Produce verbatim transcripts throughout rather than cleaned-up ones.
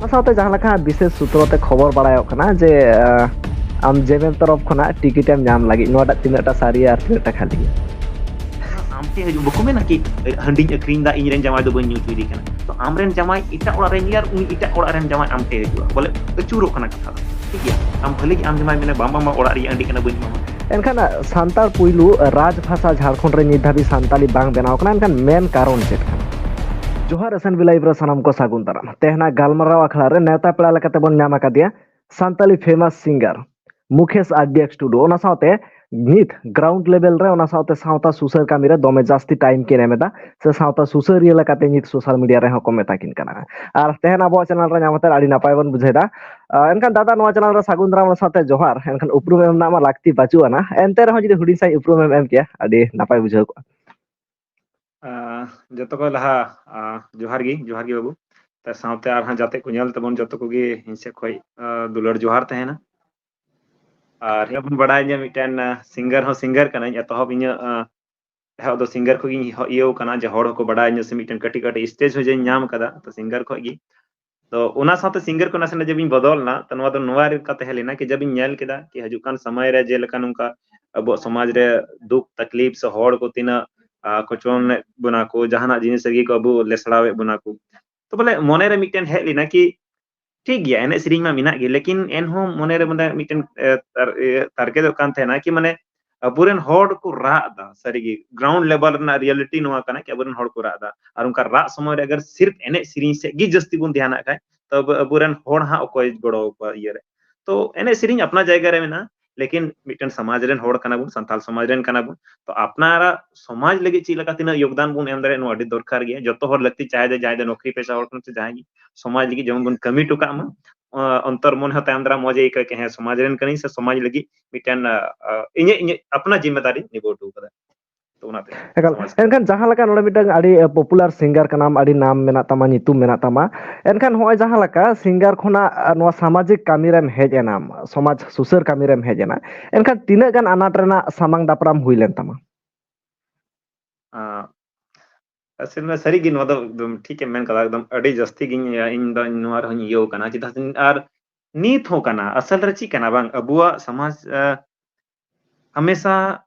ᱚᱱᱟ ᱥᱟᱶᱛᱮ ᱡᱟᱦᱟᱸ ᱞᱮᱠᱟ ᱵᱤᱥᱮᱥ ᱥᱩᱛᱨᱚ ᱛᱮ ᱠᱷᱚᱵᱚᱨ ᱵᱟᱲᱟᱭᱚᱜ ᱠᱟᱱᱟ ᱡᱮ ᱟᱢ ᱡᱮᱢᱮᱢ ᱛᱚᱨᱚᱯ ᱠᱷᱚᱱᱟᱜ ᱴᱤᱠᱤᱴ ᱮᱢ ᱧᱟᱢ ᱞᱟᱹᱜᱤᱫ, ᱱᱚᱣᱟᱴᱟᱜ ᱛᱤᱱᱟᱹᱜ ᱴᱟ ᱥᱟᱹᱨᱤᱭᱟ ᱟᱨ ᱛᱤᱱᱟᱹᱜ ᱴᱟ ᱠᱷᱟᱹᱞᱤᱭᱟ? ᱟᱢ ᱴᱷᱮᱱ ᱦᱤᱡᱩᱜ, ᱵᱟᱠᱚ ᱢᱮᱱᱟ ᱠᱤ, ᱦᱟᱺᱰᱤᱧ ᱟᱹᱠᱷᱨᱤᱧ ᱫᱟ, ᱤᱧ ᱨᱮᱱ ᱡᱟᱶᱟᱭ ᱫᱚ ᱵᱟᱹᱧ ᱧᱩ ᱦᱚᱪᱚᱭᱮᱫᱮ ᱠᱟᱱᱟ᱾ ᱛᱚ ᱟᱢ ᱨᱮᱱ ᱡᱟᱶᱟᱭ ᱮᱴᱟᱜ ᱚᱲᱟᱜ ᱨᱮ ᱧᱮᱞ, ᱩᱱᱤ ᱮᱴᱟᱜ ᱚᱲᱟᱜ ᱨᱮᱱ ᱡᱟᱶᱟᱭ ᱟᱢ ᱴᱷᱮᱱ ᱦᱤᱡᱩᱜᱼᱟ, ᱵᱚᱞᱮ ᱟᱹᱪᱩᱨᱚᱜ ᱠᱟᱱᱟ ᱠᱟᱛᱷᱟ ᱫᱚ, ᱴᱷᱤᱠ ᱜᱮᱭᱟ? ᱟᱢ ᱵᱷᱟᱹᱞᱤ ᱜᱮ, ᱟᱢ ᱡᱟᱶᱟᱭ ᱢᱮᱱᱟ, "ᱵᱟᱝ, ᱵᱟᱝ, ᱵᱟᱝ, ᱚᱲᱟᱜ ᱨᱮᱭᱟᱜ ᱦᱟᱺᱰᱤ ᱠᱟᱱᱟ, ᱵᱟᱹᱧ ᱮᱢᱟᱢᱟ᱾" ᱮᱱᱠᱷᱟᱱ ᱥᱟᱱᱛᱟᱲ ᱯᱩᱭᱞᱩ ᱨᱟᱡᱽ ᱵᱷᱟᱥᱟ ᱡᱷᱟᱲᱠᱷᱚᱸᱰ ᱨᱮ ᱱᱤᱛ ᱫᱷᱟᱹᱵᱤᱡ ᱥᱟᱱᱛᱟᱞᱤ ᱵᱟᱝ ᱵᱮᱱᱟᱣ ᱠᱟᱱᱟ, ᱮᱱᱠᱷᱟᱱ ᱢᱮᱱ ᱠᱟᱨᱚᱱ ᱪᱮᱫ ᱠᱟᱱᱟ? ᱡᱚᱦᱟᱨ ᱮᱥ ᱮᱱ ᱵᱤ ᱞᱟᱭᱤᱵᱷ ᱨᱮ ᱥᱟᱱᱟᱢ ᱠᱚ ᱥᱟᱹᱜᱩᱱ ᱫᱟᱨᱟᱢ᱾ ᱛᱮᱦᱮᱧᱟᱜ ᱜᱟᱞᱢᱟᱨᱟᱣ ᱟᱠᱷᱲᱟ ᱨᱮ ᱱᱮᱣᱛᱟ ᱯᱮᱲᱟ ᱞᱮᱠᱟᱛᱮ ᱵᱚᱱ ᱧᱟᱢ ᱟᱠᱟᱫᱮᱭᱟ ᱥᱟᱱᱛᱟᱞᱤ ᱯᱷᱮᱢᱟᱥ ᱥᱤᱝᱜᱟᱨ ᱢᱩᱠᱮᱥ ᱟᱨ ᱰᱤ ᱮᱠᱥ ᱴᱩᱰᱩ᱾ ᱚᱱᱟ ᱥᱟᱶᱛᱮ ᱱᱤᱛ ᱜᱨᱟᱣᱩᱱᱰ ᱞᱮᱵᱮᱞ ᱨᱮ, ᱚᱱᱟ ᱥᱟᱶᱛᱮ ᱥᱟᱶᱛᱟ ᱥᱩᱥᱟᱹᱨ ᱠᱟᱹᱢᱤ ᱨᱮ ᱫᱚᱢᱮ ᱡᱟᱹᱥᱛᱤ ᱴᱟᱭᱤᱢ ᱠᱤᱱ ᱮᱢ ᱮᱫᱟ, ᱥᱮ ᱥᱟᱶᱛᱟ ᱥᱩᱥᱟᱹᱨᱤᱭᱟᱹ ᱞᱮᱠᱟᱛᱮ ᱱᱤᱛ ᱥᱳᱥᱟᱞ ᱢᱤᱰᱤᱭᱟ ᱨᱮᱦᱚᱸ ᱠᱚ ᱢᱮᱛᱟ ᱠᱤᱱ ᱠᱟᱱᱟ᱾ ᱟᱨ ᱛᱮᱦᱮᱧ ᱟᱵᱚᱣᱟᱜ ᱪᱮᱱᱮᱞ ᱨᱮ ᱧᱟᱢ ᱠᱟᱛᱮ ᱟᱹᱰᱤ ᱱᱟᱯᱟᱭ ᱵᱚᱱ ᱵᱩᱡᱷᱟᱹᱣ ᱮᱫᱟ᱾ ᱟᱨ ᱮᱱᱠᱷᱟᱱ ᱫᱟᱫᱟ, ᱱᱚᱣᱟ ᱪᱮᱱᱮᱞ ᱨᱮ ᱥᱟᱹᱜᱩᱱ ᱫᱟᱨᱟᱢ ᱥᱟᱶᱛᱮ ᱡᱚᱦᱟᱨ᱾ ᱮᱱᱠᱷᱟᱱ ᱩᱯᱨᱩᱢ ᱮᱢ ᱨᱮᱱᱟᱜ ᱢᱟ ᱞᱟᱹᱠᱛᱤ ᱵᱟᱹᱪᱩᱜ ᱟᱱᱟ, ᱮᱱᱛᱮ ᱨᱮᱦᱚᱸ ᱡᱩᱫᱤ ᱦᱩᱰᱤᱧ ᱥᱟᱺᱦᱤᱡ ᱩᱯᱨᱩᱢ ᱮᱢ ᱮᱢ ᱠᱮᱭᱟ, ᱟᱹᱰᱤ ᱱᱟᱯᱟᱭ ᱵᱩᱡᱷᱟᱹᱣ ᱠᱚᱜᱼᱟ᱾ ᱟᱸ, ᱡᱚᱛᱚ ᱠᱷᱚᱱ ᱞᱟᱦᱟ, ᱟᱸ, ᱡᱚᱦᱟᱨ ᱜᱮ, ᱡᱚᱦᱟᱨ ᱜᱮ ᱵᱟᱹᱵᱩ᱾ ᱛᱟ ᱥᱟᱶᱛᱮ ᱟᱨᱦᱚᱸ ᱡᱟᱛᱮ ᱠᱚ ᱧᱮᱞ ᱛᱟᱵᱚᱱ, ᱡᱚᱛᱚ ᱠᱚᱜᱮ ᱤᱧ ᱥᱮᱫ ᱠᱷᱚᱱ, ᱟᱸ, ᱫᱩᱞᱟᱹᱲ ᱡᱚᱦᱟᱨ ᱛᱟᱦᱮᱱᱟ᱾ ᱟᱨ ᱤᱧ ᱵᱚᱱ ᱵᱟᱲᱟᱭᱟ ᱡᱮ ᱢᱤᱫᱴᱮᱱ, ᱟᱸ, ᱥᱤᱝᱜᱟᱨ ᱦᱚᱸ ᱥᱤᱝᱜᱟᱨ ᱠᱟᱹᱱᱟᱹᱧ, ᱮᱛᱚᱦᱚᱵ ᱤᱧᱟᱹᱜ, ᱟᱸ, ᱮᱦᱚᱵ ᱫᱚ ᱥᱤᱝᱜᱟᱨ ᱠᱷᱚᱱ ᱜᱤᱧ ᱤᱭᱟᱹᱣ ᱠᱟᱱᱟ, ᱡᱮ ᱦᱚᱲ ᱦᱚᱸᱠᱚ ᱵᱟᱲᱟᱭ ᱤᱧᱟᱹ, ᱥᱮ ᱢᱤᱫᱴᱮᱱ ᱠᱟᱹᱴᱤᱡ ᱠᱟᱹᱴᱤᱡ ᱥᱴᱮᱡᱽ ᱦᱚᱸ ᱡᱮᱧ ᱧᱟᱢ ᱠᱟᱫᱟ, ᱛᱚ ᱥᱤᱝᱜᱟᱨ ᱠᱷᱚᱱ ᱜᱮ᱾ ᱛᱚ ᱚᱱᱟ ᱥᱟᱶᱛᱮ ᱥᱤᱝᱜᱟᱨ ᱠᱚ ᱱᱟᱥᱮᱱᱟᱜ ᱡᱮ ᱵᱤᱧ ᱵᱚᱫᱚᱞ ᱮᱱᱟ, ᱛᱚ ᱱᱚᱣᱟ ᱫᱚ ᱱᱚᱣᱟ ᱨᱮ ᱠᱟᱛᱮ ᱦᱮᱡ ᱞᱮᱱᱟ ᱠᱤ ᱡᱮ ᱵᱤᱧ ᱧᱮᱞ ᱠᱮᱫᱟ ᱠᱤ ᱦᱤᱡᱩᱜ ᱠᱟᱱ ᱥᱚᱢᱚᱭ ᱨᱮ ᱡᱮᱞᱮᱠᱟ ᱱᱚᱝᱠᱟ ᱟᱵᱚᱣᱟᱜ ᱥᱚᱢᱟᱡᱽ ᱨᱮ ᱫᱩᱠ ᱛᱟᱠᱞᱤᱯ ᱥᱮ ᱦᱚᱲ ᱠᱚ ᱛᱤᱱᱟᱹᱜ, ᱟᱸ, ᱠᱚᱪᱚᱞᱚᱱᱮᱫ ᱵᱚᱱᱟ ᱠᱚ, ᱡᱟᱦᱟᱱᱟᱜ ᱡᱤᱱᱤᱥ ᱨᱮᱜᱮ ᱠᱚ ᱟᱵᱚ ᱞᱮᱥᱲᱟᱣᱮᱫ ᱵᱚᱱᱟ ᱠᱚ᱾ ᱛᱚ ᱵᱚᱞᱮ ᱢᱚᱱᱮ ᱨᱮ ᱢᱤᱫᱴᱮᱱ ᱦᱮᱡ ᱞᱮᱱᱟ ᱠᱤ ᱴᱷᱤᱠ ᱜᱮᱭᱟ, ᱮᱱᱮᱡ ᱥᱮᱨᱮᱧ ᱢᱟ ᱢᱮᱱᱟᱜ ᱜᱮ, ᱞᱮᱠᱤᱱ ᱮᱱᱦᱚᱸ ᱢᱚᱱᱮ ᱨᱮ ᱢᱟᱱᱮ ᱢᱤᱫᱴᱮᱱ, ᱮ, ᱛᱟᱨ-, ᱮ, ᱛᱟᱨᱜᱮᱫᱚᱜ ᱠᱟᱱ ᱛᱟᱦᱮᱱᱟ ᱠᱤ ᱢᱟᱱᱮ ᱟᱵᱚᱨᱮᱱ ᱦᱚᱲ ᱠᱚ ᱨᱟᱜ ᱮᱫᱟ᱾ ᱥᱟᱹᱨᱤᱜᱮ ᱜᱨᱟᱣᱩᱱᱰ ᱞᱮᱵᱮᱞ ᱨᱮᱱᱟᱜ ᱨᱤᱭᱮᱞᱤᱴᱤ ᱱᱚᱣᱟ ᱠᱟᱱᱟ ᱠᱤ ᱟᱵᱚᱨᱮᱱ ᱦᱚᱲ ᱠᱚ ᱨᱟᱜ ᱮᱫᱟ᱾ ᱟᱨ ᱚᱱᱠᱟ ᱨᱟᱜ ᱥᱚᱢᱚᱭ ᱨᱮ ᱟᱜᱟᱨ ᱥᱤᱨᱯ ᱮᱱᱮᱡ ᱥᱮᱨᱮᱧ ᱥᱮᱫ ᱜᱮ ᱡᱟᱹᱥᱛᱤ ᱵᱚᱱ ᱫᱷᱮᱭᱟᱱᱟᱜ ᱠᱷᱟᱡ, ᱛᱚ ᱟᱵᱚ, ᱟᱵᱚᱨᱮᱱ ᱦᱚᱲ ᱦᱟᱸᱜ ᱚᱠᱚᱭ ᱜᱚᱲᱚ ᱟᱠᱚᱣᱟ ᱤᱭᱟᱹ ᱨᱮ? ᱛᱚ ᱮᱱᱮᱡ ᱥᱮᱨᱮᱧ ᱟᱯᱱᱟ ᱡᱟᱭᱜᱟ ᱨᱮ ᱢᱮᱱᱟᱜᱼᱟ, ᱞᱮᱠᱤᱱ ᱢᱤᱫᱴᱮᱱ ᱥᱚᱢᱟᱡᱽ ᱨᱮᱱ ᱦᱚᱲ ᱠᱟᱱᱟ ᱵᱚᱱ, ᱥᱟᱱᱛᱟᱲ ᱥᱚᱢᱟᱡᱽ ᱨᱮᱱ ᱠᱟᱱᱟ ᱵᱚᱱ᱾ ᱛᱚ ᱟᱯᱱᱟᱨᱟᱜ ᱥᱚᱢᱟᱡᱽ ᱞᱟᱹᱜᱤᱫ ᱪᱮᱫ ᱞᱮᱠᱟ ᱛᱤᱱᱟᱹᱜ ᱭᱳᱜᱽᱫᱟᱱ ᱵᱚᱱ ᱮᱢ ᱫᱟᱲᱮᱭᱟᱜᱼᱟ, ᱱᱚᱣᱟ ᱟᱹᱰᱤ ᱫᱚᱨᱠᱟᱨ ᱜᱮᱭᱟ᱾ ᱡᱚᱛᱚ ᱦᱚᱲ ᱞᱟᱹᱠᱛᱤ, ᱪᱟᱦᱮ ᱫᱚ ᱡᱟᱦᱟᱸᱭ ᱫᱚ ᱱᱚᱠᱨᱤ ᱯᱮᱥᱟ ᱦᱚᱲ ᱠᱟᱱᱟ ᱥᱮ ᱡᱟᱦᱟᱸᱭ ᱜᱮ, ᱥᱚᱢᱟᱡᱽ ᱞᱟᱹᱜᱤᱫ ᱡᱮᱢᱚᱱ ᱵᱚᱱ ᱠᱟᱹᱢᱤ ᱦᱚᱴᱚ ᱠᱟᱜ ᱢᱟ᱾ ᱚ-, ᱚᱱᱛᱚᱨ ᱢᱚᱱᱮ ᱦᱚᱸ ᱛᱟᱭᱚᱢ ᱫᱟᱨᱟᱢ ᱢᱚᱡᱽ ᱮ ᱟᱹᱭᱠᱟᱹᱣᱟ ᱠᱤ ᱦᱮᱸ, ᱥᱚᱢᱟᱡᱽ ᱨᱮᱱ ᱠᱟᱹᱱᱟᱹᱧ ᱥᱮ ᱥᱚᱢᱟᱡᱽ ᱞᱟᱹᱜᱤᱫ ᱢᱤᱫᱴᱮᱱ, ᱟ, ᱟ, ᱤᱧᱟᱹᱜ, ᱤᱧᱟᱹᱜ ᱟᱯᱱᱟ ᱡᱤᱢᱢᱮᱫᱟᱨᱤ ᱱᱤᱵᱷᱟᱹᱣ ᱦᱚᱴᱚ ᱠᱟᱫᱟ᱾ ᱛᱚ ᱚᱱᱟᱛᱮ ᱮᱠᱟᱞ᱾ ᱥᱚᱢᱟᱡᱽ ᱠᱟᱹᱢᱤ᱾ ᱮᱱᱠᱷᱟᱱ ᱡᱟᱦᱟᱸ ᱞᱮᱠᱟ ᱱᱚᱰᱮ ᱢᱤᱫᱴᱟᱝ ᱟᱹᱰᱤ, ᱮ, ᱯᱚᱯᱩᱞᱟᱨ ᱥᱤᱝᱜᱟᱨ ᱠᱟᱱᱟᱢ, ᱟᱹᱰᱤ ᱱᱟᱢ ᱢᱮᱱᱟᱜ ᱛᱟᱢᱟ, ᱧᱩᱛᱩᱢ ᱢᱮᱱᱟᱜ ᱛᱟᱢᱟ, ᱮᱱᱠᱷᱟᱱ ᱱᱚᱜᱼᱚᱭ ᱡᱟᱦᱟᱸ ᱞᱮᱠᱟ ᱥᱤᱝᱜᱟᱨ ᱠᱷᱚᱱᱟᱜ, ᱟ, ᱱᱚᱣᱟ ᱥᱟᱢᱟᱡᱤᱠ ᱠᱟᱹᱢᱤ ᱨᱮᱢ ᱦᱮᱡ ᱮᱱᱟ, ᱥᱚᱢᱟᱡᱽ ᱥᱩᱥᱟᱹᱨ ᱠᱟᱹᱢᱤ ᱨᱮᱢ ᱦᱮᱡ ᱮᱱᱟ, ᱮᱱᱠᱷᱟᱱ ᱛᱤᱱᱟᱹᱜ ᱜᱟᱱ ᱟᱱᱟᱴ ᱨᱮᱱᱟᱜ ᱥᱟᱢᱟᱝ ᱫᱟᱯᱨᱟᱢ ᱦᱩᱭ ᱞᱮᱱ ᱛᱟᱢᱟ? ᱟᱸ, ᱟᱥᱚᱞ ᱨᱮ ᱥᱟᱹᱨᱤ ᱜᱮ ᱱᱚᱣᱟ ᱫᱚ ᱮᱠᱫᱚᱢ ᱴᱷᱤᱠ ᱮᱢ ᱢᱮᱱ ᱠᱟᱫᱟ, ᱮᱠᱫᱚᱢ ᱟᱹᱰᱤ ᱡᱟᱹᱥᱛᱤ ᱜᱤᱧ, ᱤᱧ ᱫᱚ ᱱᱚᱣᱟ ᱨᱮᱦᱚᱸᱧ ᱤᱭᱟᱹᱣ ᱠᱟᱱᱟ᱾ ᱪᱮᱫᱟᱜ ᱥᱮ ᱟᱨ ᱱᱤᱛ ᱦᱚᱸ ᱠᱟᱱᱟ, ᱟᱥᱚᱞ ᱨᱮ ᱪᱮᱫ ᱠᱟᱱᱟ ᱵᱟᱝ, ᱟᱵᱚᱣᱟᱜ ᱥᱚᱢᱟᱡᱽ, ᱟ, ᱦᱟᱢᱮᱥᱟ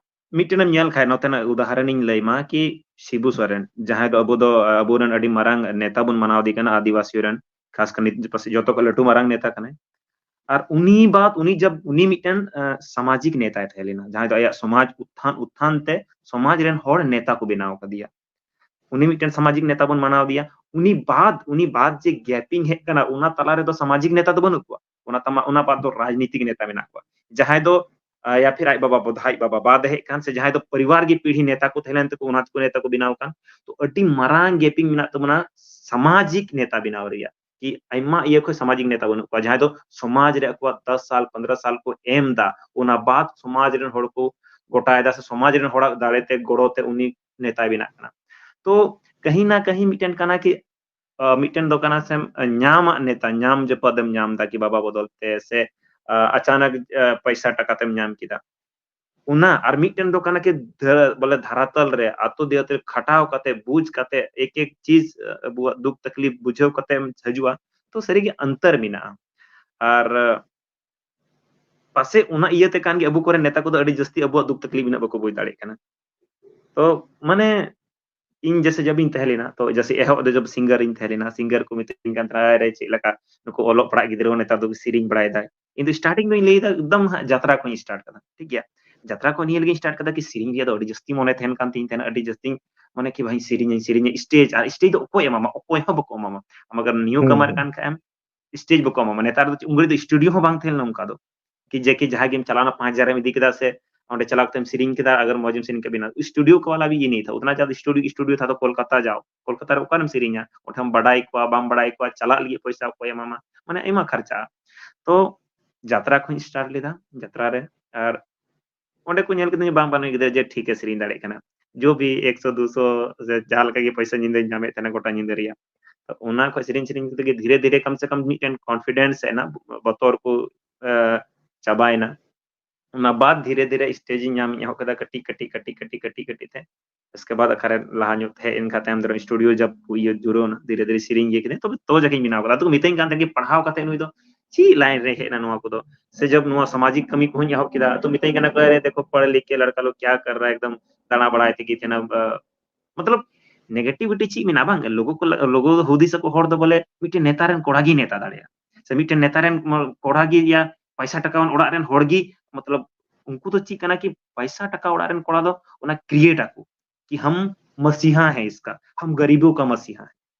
ᱢᱤᱫᱴᱮᱱ ᱮᱢ ᱧᱮᱞ ᱠᱷᱟᱡ, ᱱᱚᱛᱮᱱᱟᱜ ᱩᱫᱟᱦᱚᱨᱚᱱ ᱤᱧ ᱞᱟᱹᱭ ᱢᱟ ᱠᱤ ᱥᱤᱵᱩ ᱥᱚᱨᱮᱱ, ᱡᱟᱦᱟᱸᱭ ᱫᱚ ᱟᱵᱚ ᱫᱚ, ᱟ, ᱟᱵᱚᱨᱮᱱ ᱟᱹᱰᱤ ᱢᱟᱨᱟᱝ ᱱᱮᱛᱟ ᱵᱚᱱ ᱢᱟᱱᱟᱣ ᱫᱮ ᱠᱟᱱᱟ, ᱟᱹᱫᱤᱵᱟᱹᱥᱤ ᱨᱮᱱ, ᱠᱷᱟᱥ ᱠᱟᱨ ᱱᱤᱛ ᱯᱟᱥᱮᱡ ᱡᱚᱛᱚ ᱠᱷᱚᱱ ᱞᱟᱹᱴᱩ ᱢᱟᱨᱟᱝ ᱱᱮᱛᱟ ᱠᱟᱱᱟᱭ᱾ ᱟᱨ ᱩᱱᱤ ᱵᱟᱫ, ᱩᱱᱤ ᱡᱟᱵ, ᱩᱱᱤ ᱢᱤᱫᱴᱮᱱ, ᱟ, ᱥᱟᱢᱟᱡᱤᱠ ᱱᱮᱛᱟᱭ ᱛᱟᱦᱮᱸ ᱞᱮᱱᱟ, ᱡᱟᱦᱟᱸᱭ ᱫᱚ ᱟᱭᱟᱜ ᱥᱚᱢᱟᱡᱽ ᱩᱛᱛᱷᱟᱱ, ᱩᱛᱛᱷᱟᱱ ᱛᱮ ᱥᱚᱢᱟᱡᱽ ᱨᱮᱱ ᱦᱚᱲ ᱱᱮᱛᱟ ᱠᱚ ᱵᱮᱱᱟᱣ ᱠᱟᱫᱮᱭᱟ᱾ ᱩᱱᱤ ᱢᱤᱫᱴᱮᱱ ᱥᱟᱢᱟᱡᱤᱠ ᱱᱮᱛᱟ ᱵᱚᱱ ᱢᱟᱱᱟᱣ ᱫᱮᱭᱟ᱾ ᱩᱱᱤ ᱵᱟᱫ, ᱩᱱᱤ ᱵᱟᱫ ᱡᱮ ᱜᱮᱯᱤᱝ ᱦᱮᱡ ᱠᱟᱱᱟ, ᱚᱱᱟ ᱛᱟᱞᱟ ᱨᱮᱫᱚ ᱥᱟᱢᱟᱡᱤᱠ ᱱᱮᱛᱟ ᱫᱚ ᱵᱟᱹᱱᱩᱜ ᱠᱚᱣᱟ᱾ ᱚᱱᱟ ᱛᱟᱢᱟ, ᱚᱱᱟ ᱵᱟᱫ ᱫᱚ ᱨᱟᱡᱽᱱᱤᱛᱤᱠ ᱱᱮᱛᱟ ᱢᱮᱱᱟᱜ ᱠᱚᱣᱟ, ᱡᱟᱦᱟᱸᱭ ᱫᱚ, ᱟ, ᱭᱟ ᱯᱷᱤᱨ ᱟᱡ ᱵᱟᱵᱟ ᱵᱚᱫᱷᱟᱡ ᱵᱟᱵᱟ ᱵᱟᱫ ᱦᱮᱡ ᱠᱟᱱ, ᱥᱮ ᱡᱟᱦᱟᱸᱭ ᱫᱚ ᱯᱚᱨᱤᱵᱟᱨ ᱜᱮ ᱯᱤᱲᱦᱤ ᱱᱮᱛᱟ ᱠᱚ ᱛᱟᱦᱮᱸ ᱞᱮᱱ ᱛᱟᱠᱚ, ᱚᱱᱟ ᱛᱮᱠᱚ ᱱᱮᱛᱟ ᱠᱚ ᱵᱮᱱᱟᱣ ᱠᱟᱱ᱾ ᱛᱚ ᱟᱹᱰᱤ ᱢᱟᱨᱟᱝ ᱜᱮᱯᱤᱝ ᱢᱮᱱᱟᱜ ᱛᱟᱵᱚᱱᱟ ᱥᱟᱢᱟᱡᱤᱠ ᱱᱮᱛᱟ ᱵᱮᱱᱟᱣ ᱨᱮᱭᱟᱜ᱾ ᱠᱤ ᱟᱭᱢᱟ ᱤᱭᱟᱹ ᱠᱷᱚᱱ ᱥᱟᱢᱟᱡᱤᱠ ᱱᱮᱛᱟ ᱵᱟᱹᱱᱩᱜ ᱠᱚᱣᱟ, ᱡᱟᱦᱟᱸᱭ ᱫᱚ ᱥᱚᱢᱟᱡᱽ ᱨᱮ ᱟᱠᱚᱣᱟᱜ ᱫᱚᱥ ᱥᱟᱞ, ᱯᱚᱱᱫᱽᱨᱚ ᱥᱟᱞ ᱠᱚ ᱮᱢ ᱫᱟ, ᱚᱱᱟ ᱵᱟᱫ ᱥᱚᱢᱟᱡᱽ ᱨᱮᱱ ᱦᱚᱲ ᱠᱚ ᱜᱚᱴᱟᱭᱮᱫᱟ, ᱥᱮ ᱥᱚᱢᱟᱡᱽ ᱨᱮᱱ ᱦᱚᱲᱟᱜ ᱫᱟᱲᱮ ᱛᱮ, ᱜᱚᱲᱚ ᱛᱮ ᱩᱱᱤ ᱱᱮᱛᱟᱭ ᱵᱮᱱᱟᱜ ᱠᱟᱱᱟ᱾ ᱛᱚ ᱠᱟᱹᱦᱤ ᱱᱟ ᱠᱟᱹᱦᱤ ᱢᱤᱫᱴᱮᱱ ᱠᱟᱱᱟ ᱠᱤ, ᱟ, ᱢᱤᱫᱴᱮᱱ ᱫᱚ ᱠᱟᱱᱟ ᱥᱮ ᱧᱟᱢᱟᱜ ᱱᱮᱛᱟ, ᱧᱟᱢ ᱡᱚᱯᱚᱫ ᱮᱢ ᱧᱟᱢ ᱫᱟ ᱠᱤ ᱵᱟᱵᱟ ᱵᱚᱫᱚᱞ ᱛᱮ, ᱥᱮ, ᱟ, ᱟᱪᱟᱱᱟᱠ, ᱟ, ᱯᱚᱭᱥᱟ ᱴᱟᱠᱟ ᱛᱮᱢ ᱧᱟᱢ ᱠᱮᱫᱟ᱾ ᱚᱱᱟ ᱟᱨ ᱢᱤᱫᱴᱮᱱ ᱫᱚ ᱠᱟᱱᱟ ᱠᱤ ᱫᱷᱟ-, ᱵᱚᱞᱮ ᱫᱷᱟᱨᱟᱛᱟᱞ ᱨᱮ, ᱟᱛᱳ ᱫᱤᱦᱟᱹᱛ ᱨᱮ ᱠᱷᱟᱴᱟᱣ ᱠᱟᱛᱮ, ᱵᱩᱡᱽ ᱠᱟᱛᱮ, ᱮᱠ ᱮᱠ ᱪᱤᱡᱽ, ᱟ, ᱟᱵᱚᱣᱟᱜ ᱫᱩᱠ ᱛᱟᱠᱞᱤᱯ ᱵᱩᱡᱷᱟᱹᱣ ᱠᱟᱛᱮᱢ ᱦᱤᱡᱩᱜᱼᱟ᱾ ᱛᱚ ᱥᱟᱹᱨᱤᱜᱮ ᱚᱱᱛᱚᱨ ᱢᱮᱱᱟᱜᱼᱟ᱾ ᱟᱨ, ᱟ, ᱯᱟᱥᱮᱡ ᱚᱱᱟ ᱤᱭᱟᱹᱛᱮ ᱠᱟᱱ ᱜᱮ ᱟᱵᱚ ᱠᱚᱨᱮᱱ ᱱᱮᱛᱟ ᱠᱚᱫᱚ ᱟᱹᱰᱤ ᱡᱟᱹᱥᱛᱤ ᱟᱵᱚᱣᱟᱜ ᱫᱩᱠ ᱛᱟᱠᱞᱤᱯ ᱤᱱᱟᱹᱜ ᱵᱟᱠᱚ ᱵᱩᱡᱽ ᱫᱟᱲᱮᱭᱟᱜ ᱠᱟᱱᱟ᱾ ᱛᱚ ᱢᱟᱱᱮ ᱤᱧ ᱡᱮᱥᱮ ᱡᱚᱵ ᱤᱧ ᱛᱟᱦᱮᱸ ᱞᱮᱱᱟ, ᱛᱚ ᱡᱮᱥᱮ ᱮᱦᱚᱵ ᱫᱚ ᱡᱚᱵ ᱥᱤᱝᱜᱟᱨ ᱤᱧ ᱛᱟᱦᱮᱸ ᱞᱮᱱᱟ, ᱥᱤᱝᱜᱟᱨ ᱠᱚ ᱢᱤᱛᱟᱹᱧ ᱠᱟᱱ ᱛᱟᱦᱮᱱᱟ, "ᱟᱨᱮ ᱪᱮᱫ ᱞᱮᱠᱟ ᱱᱩᱠᱩ ᱚᱞᱚᱜ ᱯᱟᱲᱦᱟᱜ ᱜᱤᱫᱽᱨᱟᱹ ᱦᱚᱸ ᱱᱮᱛᱟᱨ ᱫᱚ ᱥᱮᱨᱮᱧ ᱵᱟᱲᱟᱭᱮᱫᱟ?" ᱤᱧ ᱫᱚ ᱥᱴᱟᱨᱴᱤᱝ ᱫᱚᱧ ᱞᱟᱹᱭᱫᱟ ᱮᱠᱫᱚᱢ ᱦᱟᱸᱜ ᱡᱟᱛᱨᱟ ᱠᱷᱚᱱ ᱤᱧ ᱥᱴᱟᱨᱴ ᱠᱟᱫᱟ, ᱴᱷᱤᱠ ᱜᱮᱭᱟ? ᱡᱟᱛᱨᱟ ᱠᱷᱚᱱ ᱱᱤᱭᱟᱹ ᱞᱟᱹᱜᱤᱫ ᱤᱧ ᱥᱴᱟᱨᱴ ᱠᱟᱫᱟ ᱠᱤ ᱥᱮᱨᱮᱧ ᱨᱮᱭᱟᱜ ᱫᱚ ᱟᱹᱰᱤ ᱡᱟᱹᱥᱛᱤ ᱢᱚᱱᱮ ᱛᱟᱦᱮᱱ ᱠᱟᱱ ᱛᱤᱧ ᱛᱟᱦᱮᱱᱟ, ᱟᱹᱰᱤ ᱡᱟᱹᱥᱛᱤᱧ ᱢᱚᱱᱮ ᱠᱤ ᱵᱷᱟᱹᱧ ᱥᱮᱨᱮᱧᱟᱹᱧ, ᱥᱮᱨᱮᱧᱟᱹᱧ, ᱥᱴᱮᱡᱽ, ᱟᱨ ᱥᱴᱮᱡᱽ ᱫᱚ ᱚᱠᱚᱭ ᱮᱢᱟᱢᱟ? ᱚᱠᱚᱭ ᱦᱚᱸ ᱵᱟᱠᱚ ᱮᱢᱟᱢᱟ᱾ ᱟᱢ ᱟᱜᱟᱨ ᱱᱤᱭᱩ ᱠᱟᱢᱟᱨ ᱠᱟᱱ ᱠᱷᱟᱡ ᱮᱢ, ᱥᱴᱮᱡᱽ ᱵᱟᱠᱚ ᱮᱢᱟᱢᱟ᱾ ᱱᱮᱛᱟᱨ ᱫᱚ ᱩᱱ ᱜᱷᱟᱹᱲᱤᱡ ᱫᱚ ᱥᱴᱩᱰᱤᱭᱳ ᱦᱚᱸ ᱵᱟᱝ ᱛᱟᱦᱮᱸ ᱞᱮᱱᱟ ᱚᱱᱠᱟ ᱫᱚ, ᱠᱤ ᱡᱮ ᱠᱤ ᱡᱟᱦᱟᱸ ᱜᱮᱢ ᱪᱟᱞᱟᱣᱱᱟ, ᱯᱟᱸᱪ ᱦᱟᱡᱟᱨ ᱮᱢ ᱤᱫᱤ ᱠᱮᱫᱟ ᱥᱮ ᱚᱸᱰᱮ ᱪᱟᱞᱟᱣ ᱠᱟᱛᱮᱢ ᱥᱮᱨᱮᱧ ᱠᱮᱫᱟ, ᱟᱜᱟᱨ ᱢᱚᱡᱽ ᱮᱢ ᱥᱮᱨᱮᱧ ᱠᱮᱫᱟ, ᱵᱮᱱᱟᱣ᱾ ᱥᱴᱩᱰᱤᱭᱳ ᱠᱚ ᱣᱟᱞᱟ ᱵᱷᱤ ᱭᱮ ᱱᱤᱭᱮ ᱛᱷᱟ, ᱩᱛᱱᱟ ᱡᱟᱫᱟ ᱥᱴᱩᱰᱤᱭᱳ, ᱥᱴᱩᱰᱤᱭᱳ ᱛᱷᱟ ᱛᱚ ᱠᱳᱞᱠᱟᱛᱟ ᱡᱟᱣ, ᱠᱳᱞᱠᱟᱛᱟ ᱨᱮ ᱚᱠᱟᱨᱮᱢ ᱥᱮᱨᱮᱧᱟ? ᱚᱸᱰᱮᱢ ᱵᱟᱰᱟᱭ ᱠᱚᱣᱟ, ᱵᱟᱢ ᱵᱟᱰᱟᱭ ᱠᱚᱣᱟ, ᱪᱟᱞᱟᱜ ᱞᱟᱹᱜᱤᱫ ᱯᱚᱭᱥᱟ ᱚᱠᱚᱭ ᱮᱢᱟᱢᱟ? ᱢᱟᱱᱮ ᱟᱭᱢᱟ ᱠᱷᱚᱨᱪᱟ᱾ ᱛᱚ ᱡᱟᱛᱨᱟ ᱠᱷᱚᱱ ᱤᱧ ᱥᱴᱟᱨᱴ ᱞᱮᱫᱟ, ᱡᱟᱛᱨᱟ ᱨᱮ, ᱟᱨ ᱚᱸᱰᱮ ᱠᱚ ᱧᱮᱞ ᱠᱤᱫᱤᱧᱟ, ᱵᱟᱝ, ᱵᱟᱝ, ᱱᱩᱭ ᱜᱤᱫᱽᱨᱟᱹ ᱡᱮ ᱴᱷᱤᱠ ᱮ ᱥᱮᱨᱮᱧ ᱫᱟᱲᱮᱭᱟᱜ ᱠᱟᱱᱟ, ᱡᱚ ᱵᱷᱤ ᱮᱠᱥᱚ ᱫᱩᱥᱚ ᱥᱮ ᱡᱟᱦᱟᱸ ᱞᱮᱠᱟ ᱜᱮ ᱯᱚᱭᱥᱟ ᱧᱤᱫᱟᱹᱧ ᱧᱟᱢᱮᱫ ᱛᱟᱦᱮᱱᱟ ᱜᱚᱴᱟ ᱧᱤᱫᱟᱹ ᱨᱮᱭᱟᱜ᱾ ᱛᱚ ᱚᱱᱟ ᱠᱷᱚᱱ ᱥᱮᱨᱮᱧ ᱥᱮᱨᱮᱧ ᱠᱟᱛᱮ ᱜᱮ ᱫᱷᱤᱨᱮ ᱫᱷᱤᱨᱮ ᱠᱚᱢ ᱥᱮ ᱠᱚᱢ ᱢᱤᱫᱴᱮᱱ ᱠᱚᱱᱯᱷᱤᱰᱮᱱᱥ ᱦᱮᱡ ᱮᱱᱟ, ᱵᱚᱛᱚᱨ ᱠᱚ, ᱮ, ᱪᱟᱵᱟᱭᱮᱱᱟ᱾ ᱚᱱᱟ ᱵᱟᱫ ᱫᱷᱤᱨᱮ ᱫᱷᱤᱨᱮ ᱥᱴᱮᱡ ᱤᱧ ᱧᱟᱢ ᱤᱧ ᱮᱦᱚᱵ ᱠᱮᱫᱟ, ᱠᱟᱹᱴᱤᱡ ᱠᱟᱹᱴᱤᱡ ᱠᱟᱹᱴᱤᱡ ᱠᱟᱹᱴᱤᱡ ᱠᱟᱹᱴᱤᱡ ᱠᱟᱹᱴᱤᱡ ᱛᱮ᱾ ᱩᱥᱠᱮ ᱵᱟᱫ ᱚᱠᱟᱨᱮ ᱞᱟᱦᱟ ᱧᱚᱜ ᱛᱟᱦᱮᱸ ᱮᱱ ᱠᱷᱟᱱ ᱛᱟᱭᱚᱢ ᱫᱟᱨᱟᱢ ᱥᱴᱩᱰᱤᱭᱳ ᱡᱟᱵ ᱠᱚ ᱤᱭᱟᱹ ᱡᱩᱨᱟᱹᱣ ᱮᱱᱟ, ᱫᱷᱤᱨᱮ ᱫᱷᱤᱨᱮ ᱥᱮᱨᱮᱧ ᱤᱭᱟᱹ ᱠᱮᱫᱟᱹᱧ, ᱛᱚᱵᱮ ᱛᱚ ᱡᱟᱠᱤᱧ ᱵᱮᱱᱟᱣ ᱠᱟᱫᱟ᱾ ᱟᱫᱚ ᱠᱚ ᱢᱤᱛᱟᱹᱧ ᱠᱟᱱ ᱛᱟᱦᱮᱸᱫ ᱜᱮ, ᱯᱟᱲᱦᱟᱣ ᱠᱟᱛᱮ ᱱᱩᱭ ᱫᱚ ᱪᱮᱫ ᱞᱟᱭᱤᱱ ᱨᱮ ᱦᱮᱡ ᱮᱱᱟ ᱱᱚᱣᱟ ᱠᱚᱫᱚ? ᱥᱮ ᱡᱟᱵ ᱱᱚᱣᱟ ᱥᱟᱢᱟᱡᱤᱠ ᱠᱟᱹᱢᱤ ᱠᱚᱦᱚᱸᱧ ᱮᱦᱚᱵ ᱠᱮᱫᱟ, ᱛᱚ ᱢᱤᱛᱟᱹᱧ ᱠᱟᱱᱟ ᱠᱚ, "ᱟᱨᱮ ᱫᱮᱠᱷᱚ ᱯᱟᱲ ᱞᱤᱠᱷ ᱠᱮ ᱞᱟᱲᱠᱟ ᱞᱳᱜ ᱠᱭᱟ ᱠᱟᱨ ᱨᱟᱦᱟ ᱦᱮ, ᱮᱠᱫᱚᱢ ᱫᱟᱬᱟ ᱵᱟᱲᱟᱭ ᱛᱮᱜᱮ ᱛᱟᱦᱮᱱᱟ, ᱟ, ᱢᱚᱛᱞᱚᱵ ᱱᱮᱜᱮᱴᱤᱵᱷᱤᱴᱤ ᱪᱮᱫ ᱢᱮᱱᱟᱜᱼᱟ ᱵᱟᱝ?" ᱞᱳᱜᱳ ᱠᱚ, ᱞᱳᱜᱳ ᱦᱩᱫᱤᱥ ᱟᱠᱚ ᱦᱚᱲ ᱫᱚ ᱵᱚᱞᱮ ᱢᱤᱫᱴᱮᱱ ᱱᱮᱛᱟ ᱨᱮᱱ ᱠᱚᱲᱟ ᱜᱮ ᱱᱮᱛᱟ ᱫᱟᱲᱮᱭᱟᱜᱼᱟ, ᱥᱮ ᱢᱤᱫᱴᱮᱱ ᱱᱮᱛᱟ ᱨᱮᱱ ᱠᱚᱲᱟ ᱜᱮ ᱭᱟ ᱯᱚᱭᱥᱟ ᱴᱟᱠᱟᱣᱟᱱ ᱚᱲᱟᱜ ᱨᱮᱱ ᱦᱚᱲ ᱜᱮ, ᱢᱚᱛᱞᱚᱵ ᱩᱱᱠᱩ ᱫᱚ ᱪᱮᱫ ᱠᱟᱱᱟ ᱠᱤ ᱯᱚᱭᱥᱟ ᱴᱟᱠᱟ ᱚᱲᱟᱜ ᱨᱮᱱ ᱠᱚᱲᱟ ᱫᱚ ᱚᱱᱟ ᱠᱨᱤᱭᱮᱴ ᱟᱠᱚ ᱠᱤ ᱦᱟᱢ ᱢᱟᱥᱤᱦᱟ ᱦᱮ ᱤᱥᱠᱟ, ᱦᱟᱢ ᱜᱟᱨᱤᱵᱳ ᱠᱟ ᱢᱟᱥᱤᱦᱟ ᱦᱮ,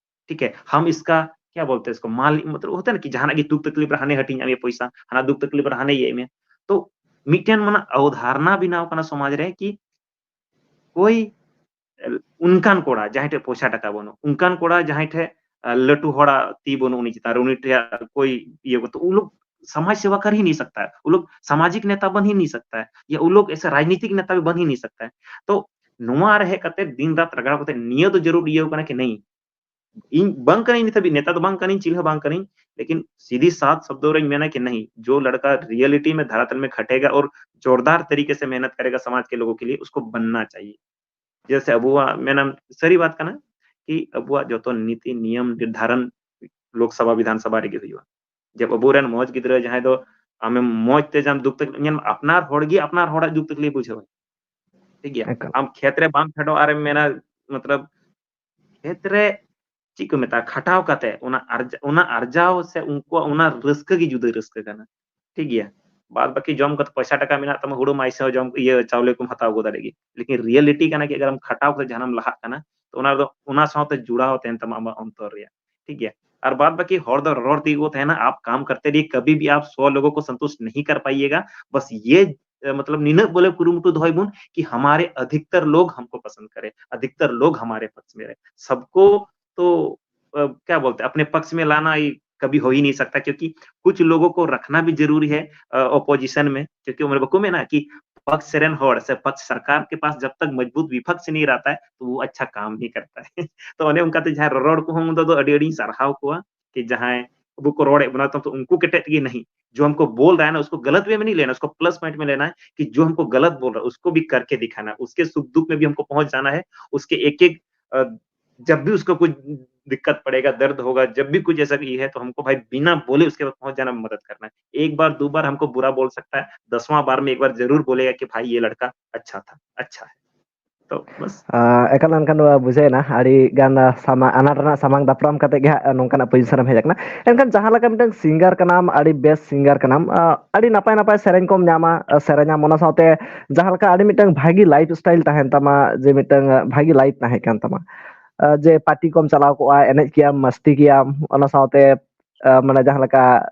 ᱴᱷᱤᱠ ᱦᱮ, ᱦᱟᱢ ᱤᱥᱠᱟ ᱠᱭᱟ ᱵᱚᱞᱛᱮ ᱤᱥᱠᱚ ᱢᱟᱞ, ᱢᱚᱛᱞᱚᱵ ᱦᱚᱛᱮ ᱱᱟ ᱠᱤ ᱡᱟᱦᱟᱱᱟᱜ ᱜᱮ ᱫᱩᱠ ᱛᱟᱠᱞᱤᱯ ᱨᱮ ᱦᱟᱱᱮ ᱦᱟᱹᱴᱤᱧ ᱟᱜ ᱢᱮᱭᱟ ᱯᱚᱭᱥᱟ, ᱦᱟᱱᱟ ᱫᱩᱠ ᱛᱟᱠᱞᱤᱯ ᱨᱮ ᱦᱟᱱᱮ ᱤᱭᱟᱹ ᱢᱮᱭᱟ᱾ ᱛᱚ ᱢᱤᱫᱴᱮᱱ ᱢᱟᱱᱮ ᱚᱵᱚᱫᱷᱟᱨᱱᱟ ᱵᱮᱱᱟᱣ ᱠᱟᱱᱟ ᱥᱚᱢᱟᱡᱽ ᱨᱮ ᱠᱤ ᱠᱳᱭ ᱚᱱᱠᱟᱱ ᱠᱚᱲᱟ ᱡᱟᱦᱟᱸᱭ ᱴᱷᱮᱱ ᱯᱚᱭᱥᱟ ᱴᱟᱠᱟ ᱵᱟᱹᱱᱩᱜ, ᱚᱱᱠᱟᱱ ᱠᱚᱲᱟ ᱡᱟᱦᱟᱸᱭ ᱴᱷᱮᱱ, ᱟ, ᱞᱟᱹᱴᱩ ᱦᱚᱲᱟᱜ ᱛᱤ ᱵᱟᱹᱱᱩᱜ ᱩᱱᱤ ᱪᱮᱛᱟᱱ ᱨᱮ, ᱩᱱᱤ ᱴᱷᱮᱱ ᱠᱳᱭ ᱤᱭᱟᱹ ᱠᱚ, ᱛᱚ ᱩᱱ ᱞᱳᱜ ᱥᱚᱢᱟᱡᱽ ᱥᱮᱵᱟ ᱠᱟᱨ ᱦᱤ ᱱᱟᱦᱤᱸ ᱥᱟᱠᱛᱟ ᱦᱮ, ᱩᱱ ᱞᱳᱜ ᱥᱟᱢᱟᱡᱤᱠ ᱱᱮᱛᱟ ᱵᱟᱱ ᱦᱤ ᱱᱟᱦᱤᱸ ᱥᱟᱠᱛᱟ ᱦᱮ, ᱭᱟ ᱩᱱ ᱞᱳᱜ ᱮᱥᱟ ᱨᱟᱡᱽᱱᱤᱛᱤᱠ ᱱᱮᱛᱟ ᱵᱷᱤ ᱵᱟᱱ ᱦᱤ ᱱᱟᱦᱤᱸ ᱥᱟᱠᱛᱟ ᱦᱮ᱾ ᱛᱚ ᱱᱚᱣᱟ ᱨᱮ ᱦᱮᱡ ᱠᱟᱛᱮ ᱫᱤᱱ ᱨᱟᱛ ᱨᱟᱜᱟᱲ ᱠᱟᱛᱮ ᱱᱤᱭᱟᱹ ᱫᱚ ᱡᱟᱹᱨᱩᱲ ᱤᱭᱟᱹ ᱠᱟᱱᱟ ᱠᱤ ᱱᱟᱦᱤᱸ, ᱤᱧ ᱵᱟᱝ ᱠᱟᱹᱱᱟᱹᱧ ᱱᱤᱛ ᱦᱟᱹᱵᱤᱡ, ᱱᱮᱛᱟ ᱫᱚ ᱵᱟᱝ ᱠᱟᱹᱱᱟᱹᱧ, ᱪᱤᱞᱤ ᱦᱚᱸ ᱵᱟᱝ ᱠᱟᱹᱱᱟᱹᱧ, ᱞᱮᱠᱤᱱ ᱥᱤᱫᱷᱤ ᱥᱟᱛ ᱥᱚᱵᱫᱚ ᱨᱮᱧ ᱢᱮᱱᱟ ᱠᱤ ᱱᱟᱦᱤᱸ, ᱡᱳ ᱞᱟᱲᱠᱟ ᱨᱤᱭᱮᱞᱤᱴᱤ ᱢᱮ ᱫᱷᱟᱨᱟᱛᱟᱞ ᱢᱮ ᱠᱷᱟᱴᱮᱜᱟ ᱚᱨ ᱡᱳᱨᱫᱟᱨ ᱛᱟᱨᱤᱠᱮ ᱥᱮ ᱢᱮᱦᱱᱚᱛ ᱠᱟᱨᱮᱜᱟ ᱥᱚᱢᱟᱡᱽ ᱠᱮ ᱞᱳᱜᱳ ᱠᱮ ᱞᱤᱭᱮ, ᱩᱥᱠᱳ ᱵᱟᱱᱱᱟ ᱪᱟᱦᱤᱭᱮ᱾ ᱡᱮᱭᱥᱮ ᱟᱵᱚᱣᱟᱜ ᱢᱮᱱᱟᱢ ᱥᱟᱹᱨᱤ ᱵᱟᱛ ᱠᱟᱱᱟ ᱠᱤ ᱟᱵᱚᱣᱟᱜ ᱡᱚᱛᱚ ᱱᱤᱛᱤ ᱱᱤᱭᱚᱢ ᱱᱤᱨᱫᱷᱟᱨᱚᱱ ᱞᱳᱠᱥᱚᱵᱷᱟ ᱵᱤᱫᱷᱟᱱ ᱥᱚᱵᱷᱟ ᱨᱮᱜᱮ ᱦᱩᱭᱩᱜᱼᱟ᱾ ᱡᱮ ᱟᱵᱚᱨᱮᱱ ᱢᱚᱡᱽ ᱜᱤᱫᱽᱨᱟᱹ ᱡᱟᱦᱟᱸᱭ ᱫᱚ ᱟᱢᱮᱢ ᱢᱚᱡᱽ ᱛᱮ ᱡᱟᱢ ᱫᱩᱠ ᱛᱟᱠᱞᱤᱯ, ᱧᱮᱞ ᱢᱮ, ᱟᱯᱱᱟᱨ ᱦᱚᱲ ᱜᱮ ᱟᱯᱱᱟᱨ ᱦᱚᱲᱟᱜ ᱫᱩᱠ ᱛᱟᱠᱞᱤᱯ ᱵᱩᱡᱷᱟᱹᱣᱟ᱾ ᱴᱷᱤᱠ ᱜᱮᱭᱟ? ᱮᱠᱟᱞ᱾ ᱟᱢ ᱠᱷᱮᱛ ᱨᱮ ᱵᱟᱢ ᱯᱷᱮᱰᱚᱜ ᱟᱨᱮᱢ ᱢᱮᱱᱟ, ᱢᱚᱛᱞᱚᱵ, ᱠᱷᱮᱛ ᱨᱮ ᱪᱮᱫ ᱠᱚ ᱢᱮᱛᱟᱜᱼᱟ, ᱠᱷᱟᱴᱟᱣ ᱠᱟᱛᱮ ᱚᱱᱟ ᱟᱨᱡᱟ-, ᱚᱱᱟ ᱟᱨᱡᱟᱣ ᱥᱮ ᱩᱱᱠᱩᱣᱟᱜ ᱚᱱᱟ ᱨᱟᱹᱥᱠᱟᱹ ᱜᱮ ᱡᱩᱫᱟᱹ ᱨᱟᱹᱥᱠᱟᱹ ᱠᱟᱱᱟ᱾ ᱴᱷᱤᱠ ᱜᱮᱭᱟ? ᱵᱟᱫ ᱵᱟᱹᱠᱤ ᱡᱚᱢ ᱠᱟᱛᱮ ᱯᱚᱭᱥᱟ ᱴᱟᱠᱟ ᱢᱮᱱᱟᱜ ᱛᱟᱢᱟ, ᱦᱩᱲᱩ ᱢᱟᱭᱥᱮ ᱦᱚᱸ ᱡᱚᱢ, ᱤᱭᱟᱹ, ᱪᱟᱣᱞᱮ ᱠᱚᱢ ᱦᱟᱛᱟᱣ ᱟᱹᱜᱩ ᱫᱟᱲᱮᱭᱟᱜ ᱜᱮ᱾ ᱞᱮᱠᱤᱱ ᱨᱤᱭᱮᱞᱤᱴᱤ ᱠᱟᱱᱟ ᱠᱤ ᱟᱜᱟᱨ ᱟᱢ ᱠᱷᱟᱴᱟᱣ ᱠᱟᱛᱮ ᱡᱟᱦᱟᱱᱟᱜ ᱮᱢ ᱞᱟᱦᱟᱜ ᱠᱟᱱᱟ, ᱛᱚ ᱚᱱᱟ ᱫᱚ, ᱚᱱᱟ ᱥᱟᱶᱛᱮ ᱡᱩᱲᱟᱣ ᱛᱟᱦᱮᱱ ᱛᱟᱢᱟ ᱟᱢᱟᱜ ᱚᱱᱛᱚᱨ ᱨᱮᱭᱟᱜ᱾ ᱴᱷᱤᱠ ᱜᱮᱭᱟ? ᱟᱨ ᱵᱟᱫ ᱵᱟᱹᱠᱤ ᱦᱚᱲ ᱫᱚ ᱨᱚᱲ ᱛᱮᱜᱮ ᱠᱚ ᱛᱟᱦᱮᱱᱟ, ᱟᱯ ᱠᱟᱢ ᱠᱟᱨᱛᱮ ᱵᱷᱤ ᱠᱟᱵᱷᱤ ᱵᱷᱤ ᱟᱯ ᱥᱚ ᱞᱳᱜᱳ ᱠᱚ ᱥᱚᱱᱛᱩᱥᱴ ᱱᱟᱦᱤᱸ ᱠᱟᱨ ᱯᱟᱭᱤᱭᱮᱜᱟ᱾ ᱵᱟᱥ ᱤᱭᱮ, ᱮ, ᱢᱚᱛᱞᱚᱵ ᱱᱤᱱᱟᱹᱜ ᱵᱚᱞᱮ ᱠᱩᱨᱩᱢᱩᱴᱩ ᱫᱚᱦᱚᱭ ᱵᱚᱱ ᱠᱤ ᱦᱟᱢᱟᱨᱮ ᱟᱫᱷᱤᱠᱛᱟᱨ ᱞᱳᱜ ᱦᱟᱢᱠᱳ ᱯᱟᱥᱟᱱᱫ ᱠᱟᱨᱮ, ᱟᱫᱷᱤᱠᱛᱟᱨ ᱞᱳᱜ ᱦᱟᱢᱟᱨᱮ ᱯᱟᱠᱥ ᱢᱮ ᱨᱮ, ᱥᱚᱵᱠᱳ ᱛᱚ, ᱟ, ᱠᱭᱟ ᱵᱚᱞᱛᱮ ᱦᱟᱭ, ᱟᱯᱱᱮ ᱯᱟᱠᱥ ᱢᱮ ᱞᱟᱱᱟ ᱦᱤ ᱠᱟᱵᱷᱤ ᱦᱳ ᱦᱤ ᱱᱟᱦᱤᱸ ᱥᱟᱠᱛᱟ, ᱠᱭᱩᱸᱠᱤ ᱠᱩᱪᱷ ᱞᱳᱜᱳ ᱠᱳ ᱨᱟᱠᱷᱱᱟ ᱵᱷᱤ ᱡᱟᱨᱩᱨᱤ ᱦᱟᱭ, ᱟ, ᱚᱯᱳᱡᱤᱥᱚᱱ ᱢᱮ, ᱠᱭᱩᱸᱠᱤ ᱩᱱ ᱞᱳᱜ ᱵᱟᱠᱳ ᱢᱮᱱᱟ ᱠᱤ ᱯᱟᱠᱥ ᱨᱮᱱ ᱦᱚᱲ ᱥᱮ ᱯᱟᱠᱥ ᱥᱚᱨᱠᱟᱨ ᱠᱮ ᱯᱟᱥ ᱡᱟᱵ ᱛᱟᱠ ᱢᱚᱡᱵᱩᱛ ᱵᱤᱯᱟᱠᱥ ᱱᱟᱦᱤᱸ ᱨᱟᱦᱛᱟ ᱦᱟᱭ, ᱛᱚ ᱣᱳ ᱟᱪᱪᱷᱟ ᱠᱟᱢ ᱱᱟᱦᱤᱸ ᱠᱟᱨᱛᱟ ᱦᱟᱭ᱾ ᱛᱚ ᱚᱱᱮ ᱚᱱᱠᱟᱛᱮ ᱡᱟᱦᱟᱸᱭ ᱨᱚᱨᱚᱲ ᱠᱚᱦᱚᱸ ᱩᱱᱫᱚ ᱫᱚ ᱟᱹᱰᱤ ᱟᱹᱰᱤᱧ ᱥᱟᱨᱦᱟᱣ ᱠᱚᱣᱟ ᱠᱤ ᱡᱟᱦᱟᱸᱭ ᱟᱵᱚ ᱠᱚ ᱨᱚᱲᱮᱫ ᱵᱚᱱᱟ, ᱛᱚ ᱩᱱᱠᱩ ᱠᱮᱴᱮᱡ ᱛᱮᱜᱮ ᱱᱟᱦᱤᱸ, जो हमको बोल रहा है ना, उसको गलत वे में नहीं लेना, उसको प्लस पॉइंट में लेना है कि जो हमको गलत बोल रहा है, उसको भी करके दिखाना है। उसके सुख दुख में भी हमको पहुंच जाना है, उसके एक एक, अ, जब भी उसको कुछ दिक्कत पड़ेगा, दर्द होगा, जब भी कुछ ऐसा ये है, तो हमको भाई बिना बोले उसके पास पहुंच जाना, मदद करना है। एक बार, दो बार हमको बुरा बोल सकता है, दसवां बार में एक बार जरूर बोलेगा कि भाई, ये लड़का अच्छा था, अच्छा है। तो बस। ᱟᱸ, ᱮᱠᱟᱞ ᱮᱱᱠᱷᱟᱱ ᱱᱚᱣᱟ ᱵᱩᱡᱷᱟᱹᱣᱮᱱᱟ, ᱟᱹᱰᱤ ᱜᱟᱱ, ᱟᱸ, ᱥᱟᱢᱟ-, ᱟᱱᱟᱴ ᱨᱮᱱᱟᱜ ᱥᱟᱢᱟᱝ ᱫᱟᱯᱨᱟᱢ ᱠᱟᱛᱮ ᱜᱮ ᱦᱟᱸᱜ ᱱᱚᱝᱠᱟᱱᱟᱜ position ᱨᱮᱢ ᱦᱮᱡ ᱟᱠᱟᱱᱟ᱾ ᱮᱱᱠᱷᱟᱱ ᱡᱟᱦᱟᱸ ᱞᱮᱠᱟ ᱢᱤᱫᱴᱟᱝ singer ᱠᱟᱱᱟᱢ, ᱟᱹᱰᱤ ᱵᱮᱥ singer ᱠᱟᱱᱟᱢ, ᱟᱸ, ᱟᱹᱰᱤ ᱱᱟᱯᱟᱭ ᱱᱟᱯᱟᱭ ᱥᱮᱨᱮᱧ ᱠᱚᱢ ᱧᱟᱢᱟ, ᱟᱸ, ᱥᱮᱨᱮᱧᱟᱢ, ᱚᱱᱟ ᱥᱟᱶᱛᱮ ᱡᱟᱦᱟᱸ ᱞᱮᱠᱟ ᱟᱹᱰᱤ ᱢᱤᱫᱴᱟᱝ ᱵᱷᱟᱹᱜᱤ lifestyle ᱛᱟᱦᱮᱱ ᱛᱟᱢᱟ, ᱡᱮ ᱢᱤᱫᱴᱟᱝ, ᱟᱸ, ᱵᱷᱟᱹᱜᱤ life ᱛᱟᱦᱮᱸ ᱠᱟᱱ ᱛᱟᱢᱟ, ᱟᱸ, ᱡᱮ party ᱠᱚᱢ ᱪᱟᱞᱟᱣ ᱠᱚᱜᱼᱟ, ᱮᱱᱮᱡ ᱠᱮᱭᱟᱢ, ᱢᱟᱥᱛᱤ ᱠᱮᱭᱟᱢ, ᱚᱱᱟ ᱥᱟᱶᱛᱮ, ᱟᱸ, ᱢᱟᱱᱮ ᱡᱟᱦᱟᱸ ᱞᱮᱠᱟ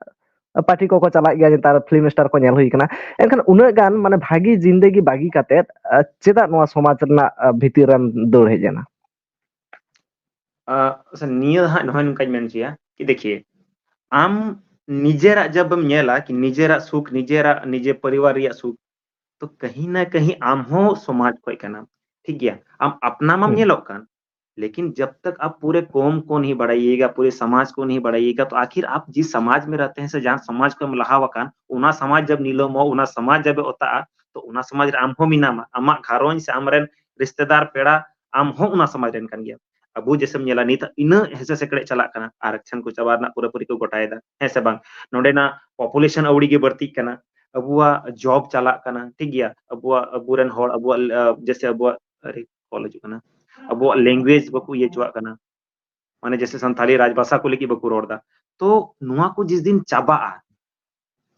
party ᱠᱚᱠᱚ ᱪᱟᱞᱟᱜ ᱜᱮᱭᱟ, ᱱᱮᱛᱟᱨ film star ᱠᱚ ᱧᱮᱞ ᱦᱩᱭ ᱠᱟᱱᱟ᱾ ᱮᱱᱠᱷᱟᱱ ᱩᱱᱟᱹᱜ ᱜᱟᱱ ᱢᱟᱱᱮ ᱵᱷᱟᱹᱜᱤ ᱡᱤᱱᱫᱮᱜᱤ ᱵᱟᱹᱜᱤ ᱠᱟᱛᱮᱫ, ᱟᱸ, ᱪᱮᱫᱟᱜ ᱱᱚᱣᱟ ᱥᱚᱢᱟᱡᱽ ᱨᱮᱱᱟᱜ, ᱟᱸ, ᱵᱷᱤᱛᱤᱨ ᱨᱮᱢ ᱫᱟᱹᱲ ᱦᱮᱡ ᱮᱱᱟ? ᱟᱸ, ᱟᱪᱪᱷᱟ, ᱱᱤᱭᱟᱹ ᱦᱟᱸᱜ ᱱᱚᱜᱼᱚᱭ ᱱᱚᱝᱠᱟᱧ ᱢᱮᱱ ᱦᱚᱪᱚᱭᱟ ᱠᱤ ᱫᱮᱠᱷᱤᱭᱮ, ᱟᱢ ᱱᱤᱡᱮᱨᱟᱜ ᱡᱟᱵ ᱮᱢ ᱧᱮᱞᱟ ᱠᱤ ᱱᱤᱡᱮᱨᱟᱜ ᱥᱩᱠ, ᱱᱤᱡᱮᱨᱟᱜ, ᱱᱤᱡᱮ ᱯᱚᱨᱤᱵᱟᱨ ᱨᱮᱭᱟᱜ ᱥᱩᱠ, ᱛᱚ ᱠᱟᱹᱦᱤ ᱱᱟ ᱠᱟᱹᱦᱤ ᱟᱢ ᱦᱚᱸ ᱥᱚᱢᱟᱡᱽ ᱠᱷᱚᱡ ᱠᱟᱱᱟᱢ, ᱴᱷᱤᱠ ᱜᱮᱭᱟ? ᱟᱢ ᱟᱯᱱᱟ ᱢᱟᱢ ᱦᱩᱸ᱾ ᱧᱮᱞᱚᱜ ᱠᱟᱱ, ᱞᱮᱠᱤᱱ ᱡᱟᱵ ᱛᱟᱠ ᱟᱯ ᱯᱩᱨᱮ ᱠᱚᱢ ᱠᱚ ᱱᱤᱦᱤ ᱵᱟᱲᱟᱭᱮᱜᱟ, ᱯᱩᱨᱮ ᱥᱚᱢᱟᱡᱽ ᱠᱚ ᱱᱤᱦᱤ ᱵᱟᱲᱟᱭᱮᱜᱟ, ᱛᱚ ᱟᱠᱷᱤᱨ ᱟᱯ ᱡᱤᱥ ᱥᱚᱢᱟᱡᱽ ᱢᱮ ᱨᱟᱦᱛᱮ ᱦᱮᱸ ᱥᱮ ᱡᱟᱦᱟᱸ ᱥᱚᱢᱟᱡᱽ ᱠᱷᱚᱡ ᱮᱢ ᱞᱟᱦᱟᱣ ᱟᱠᱟᱱ, ᱚᱱᱟ ᱥᱚᱢᱟᱡᱽ ᱡᱟᱵ ᱱᱤᱞᱟᱹᱢᱚᱜ, ᱚᱱᱟ ᱥᱚᱢᱟᱡᱽ ᱡᱟᱵ ᱚᱛᱟᱜᱼᱟ, ᱛᱚ ᱚᱱᱟ ᱥᱚᱢᱟᱡᱽ ᱨᱮ ᱟᱢ ᱦᱚᱸ ᱢᱮᱱᱟᱢᱟ, ᱟᱢᱟᱜ ᱜᱷᱟᱨᱚᱸᱡᱽ ᱥᱮ ᱟᱢᱨᱮᱱ ᱨᱤᱥᱛᱮᱫᱟᱨ ᱯᱮᱲᱟ, ᱟᱢ ᱦᱚᱸ ᱚᱱᱟ ᱥᱚᱢᱟᱡᱽ ᱨᱮᱱ ᱠᱟᱱ ᱜᱮᱭᱟᱢ᱾ ᱟᱵᱚ ᱡᱮᱥᱮᱢ ᱧᱮᱞᱟ ᱱᱤᱛ ᱤᱱᱟᱹᱜ ᱦᱮᱸᱥᱮ ᱥᱮᱠᱲᱮᱡ ᱪᱟᱞᱟᱜ ᱠᱟᱱᱟ, ᱟᱨᱟᱠᱪᱷᱚᱱ ᱠᱚ ᱪᱟᱵᱟ ᱨᱮᱱᱟᱜ ᱯᱩᱨᱟᱹᱯᱩᱨᱤ ᱠᱚ ᱜᱚᱴᱟᱭᱮᱫᱟ, ᱦᱮᱸ ᱥᱮ ᱵᱟᱝ? ᱱᱚᱰᱮᱱᱟᱜ population ᱟᱹᱣᱲᱤ ᱜᱮ ᱵᱟᱹᱲᱛᱤᱜ ᱠᱟᱱᱟ, ᱟᱵᱚᱣᱟᱜ job ᱪᱟᱞᱟᱜ ᱠᱟᱱᱟ, ᱴᱷᱤᱠ ᱜᱮᱭᱟ? ᱟᱵᱚᱣᱟᱜ, ᱟᱵᱚᱨᱮᱱ ᱦᱚᱲ, ᱟᱵᱚᱣᱟᱜ, ᱟᱸ, ᱡᱮᱥᱮ ᱟᱵᱚᱣᱟᱜ, ᱟᱨᱮ, call ᱦᱤᱡᱩᱜ ᱠᱟᱱᱟ, ᱟᱵᱚᱣᱟᱜ language ᱵᱟᱠᱚ ᱤᱭᱟᱹ ᱦᱚᱪᱚᱣᱟᱜ ᱠᱟᱱᱟ, ᱢᱟᱱᱮ ᱡᱮᱥᱮ ᱥᱟᱱᱛᱟᱲᱤ ᱨᱟᱡᱽ ᱵᱷᱟᱥᱟ ᱠᱚ ᱞᱟᱹᱜᱤᱫ ᱵᱟᱠᱚ ᱨᱚᱲ ᱮᱫᱟ᱾ ᱛᱚ ᱱᱚᱣᱟ ᱠᱚ ᱡᱤᱥ ᱫᱤᱱ ᱪᱟᱵᱟᱜᱼᱟ,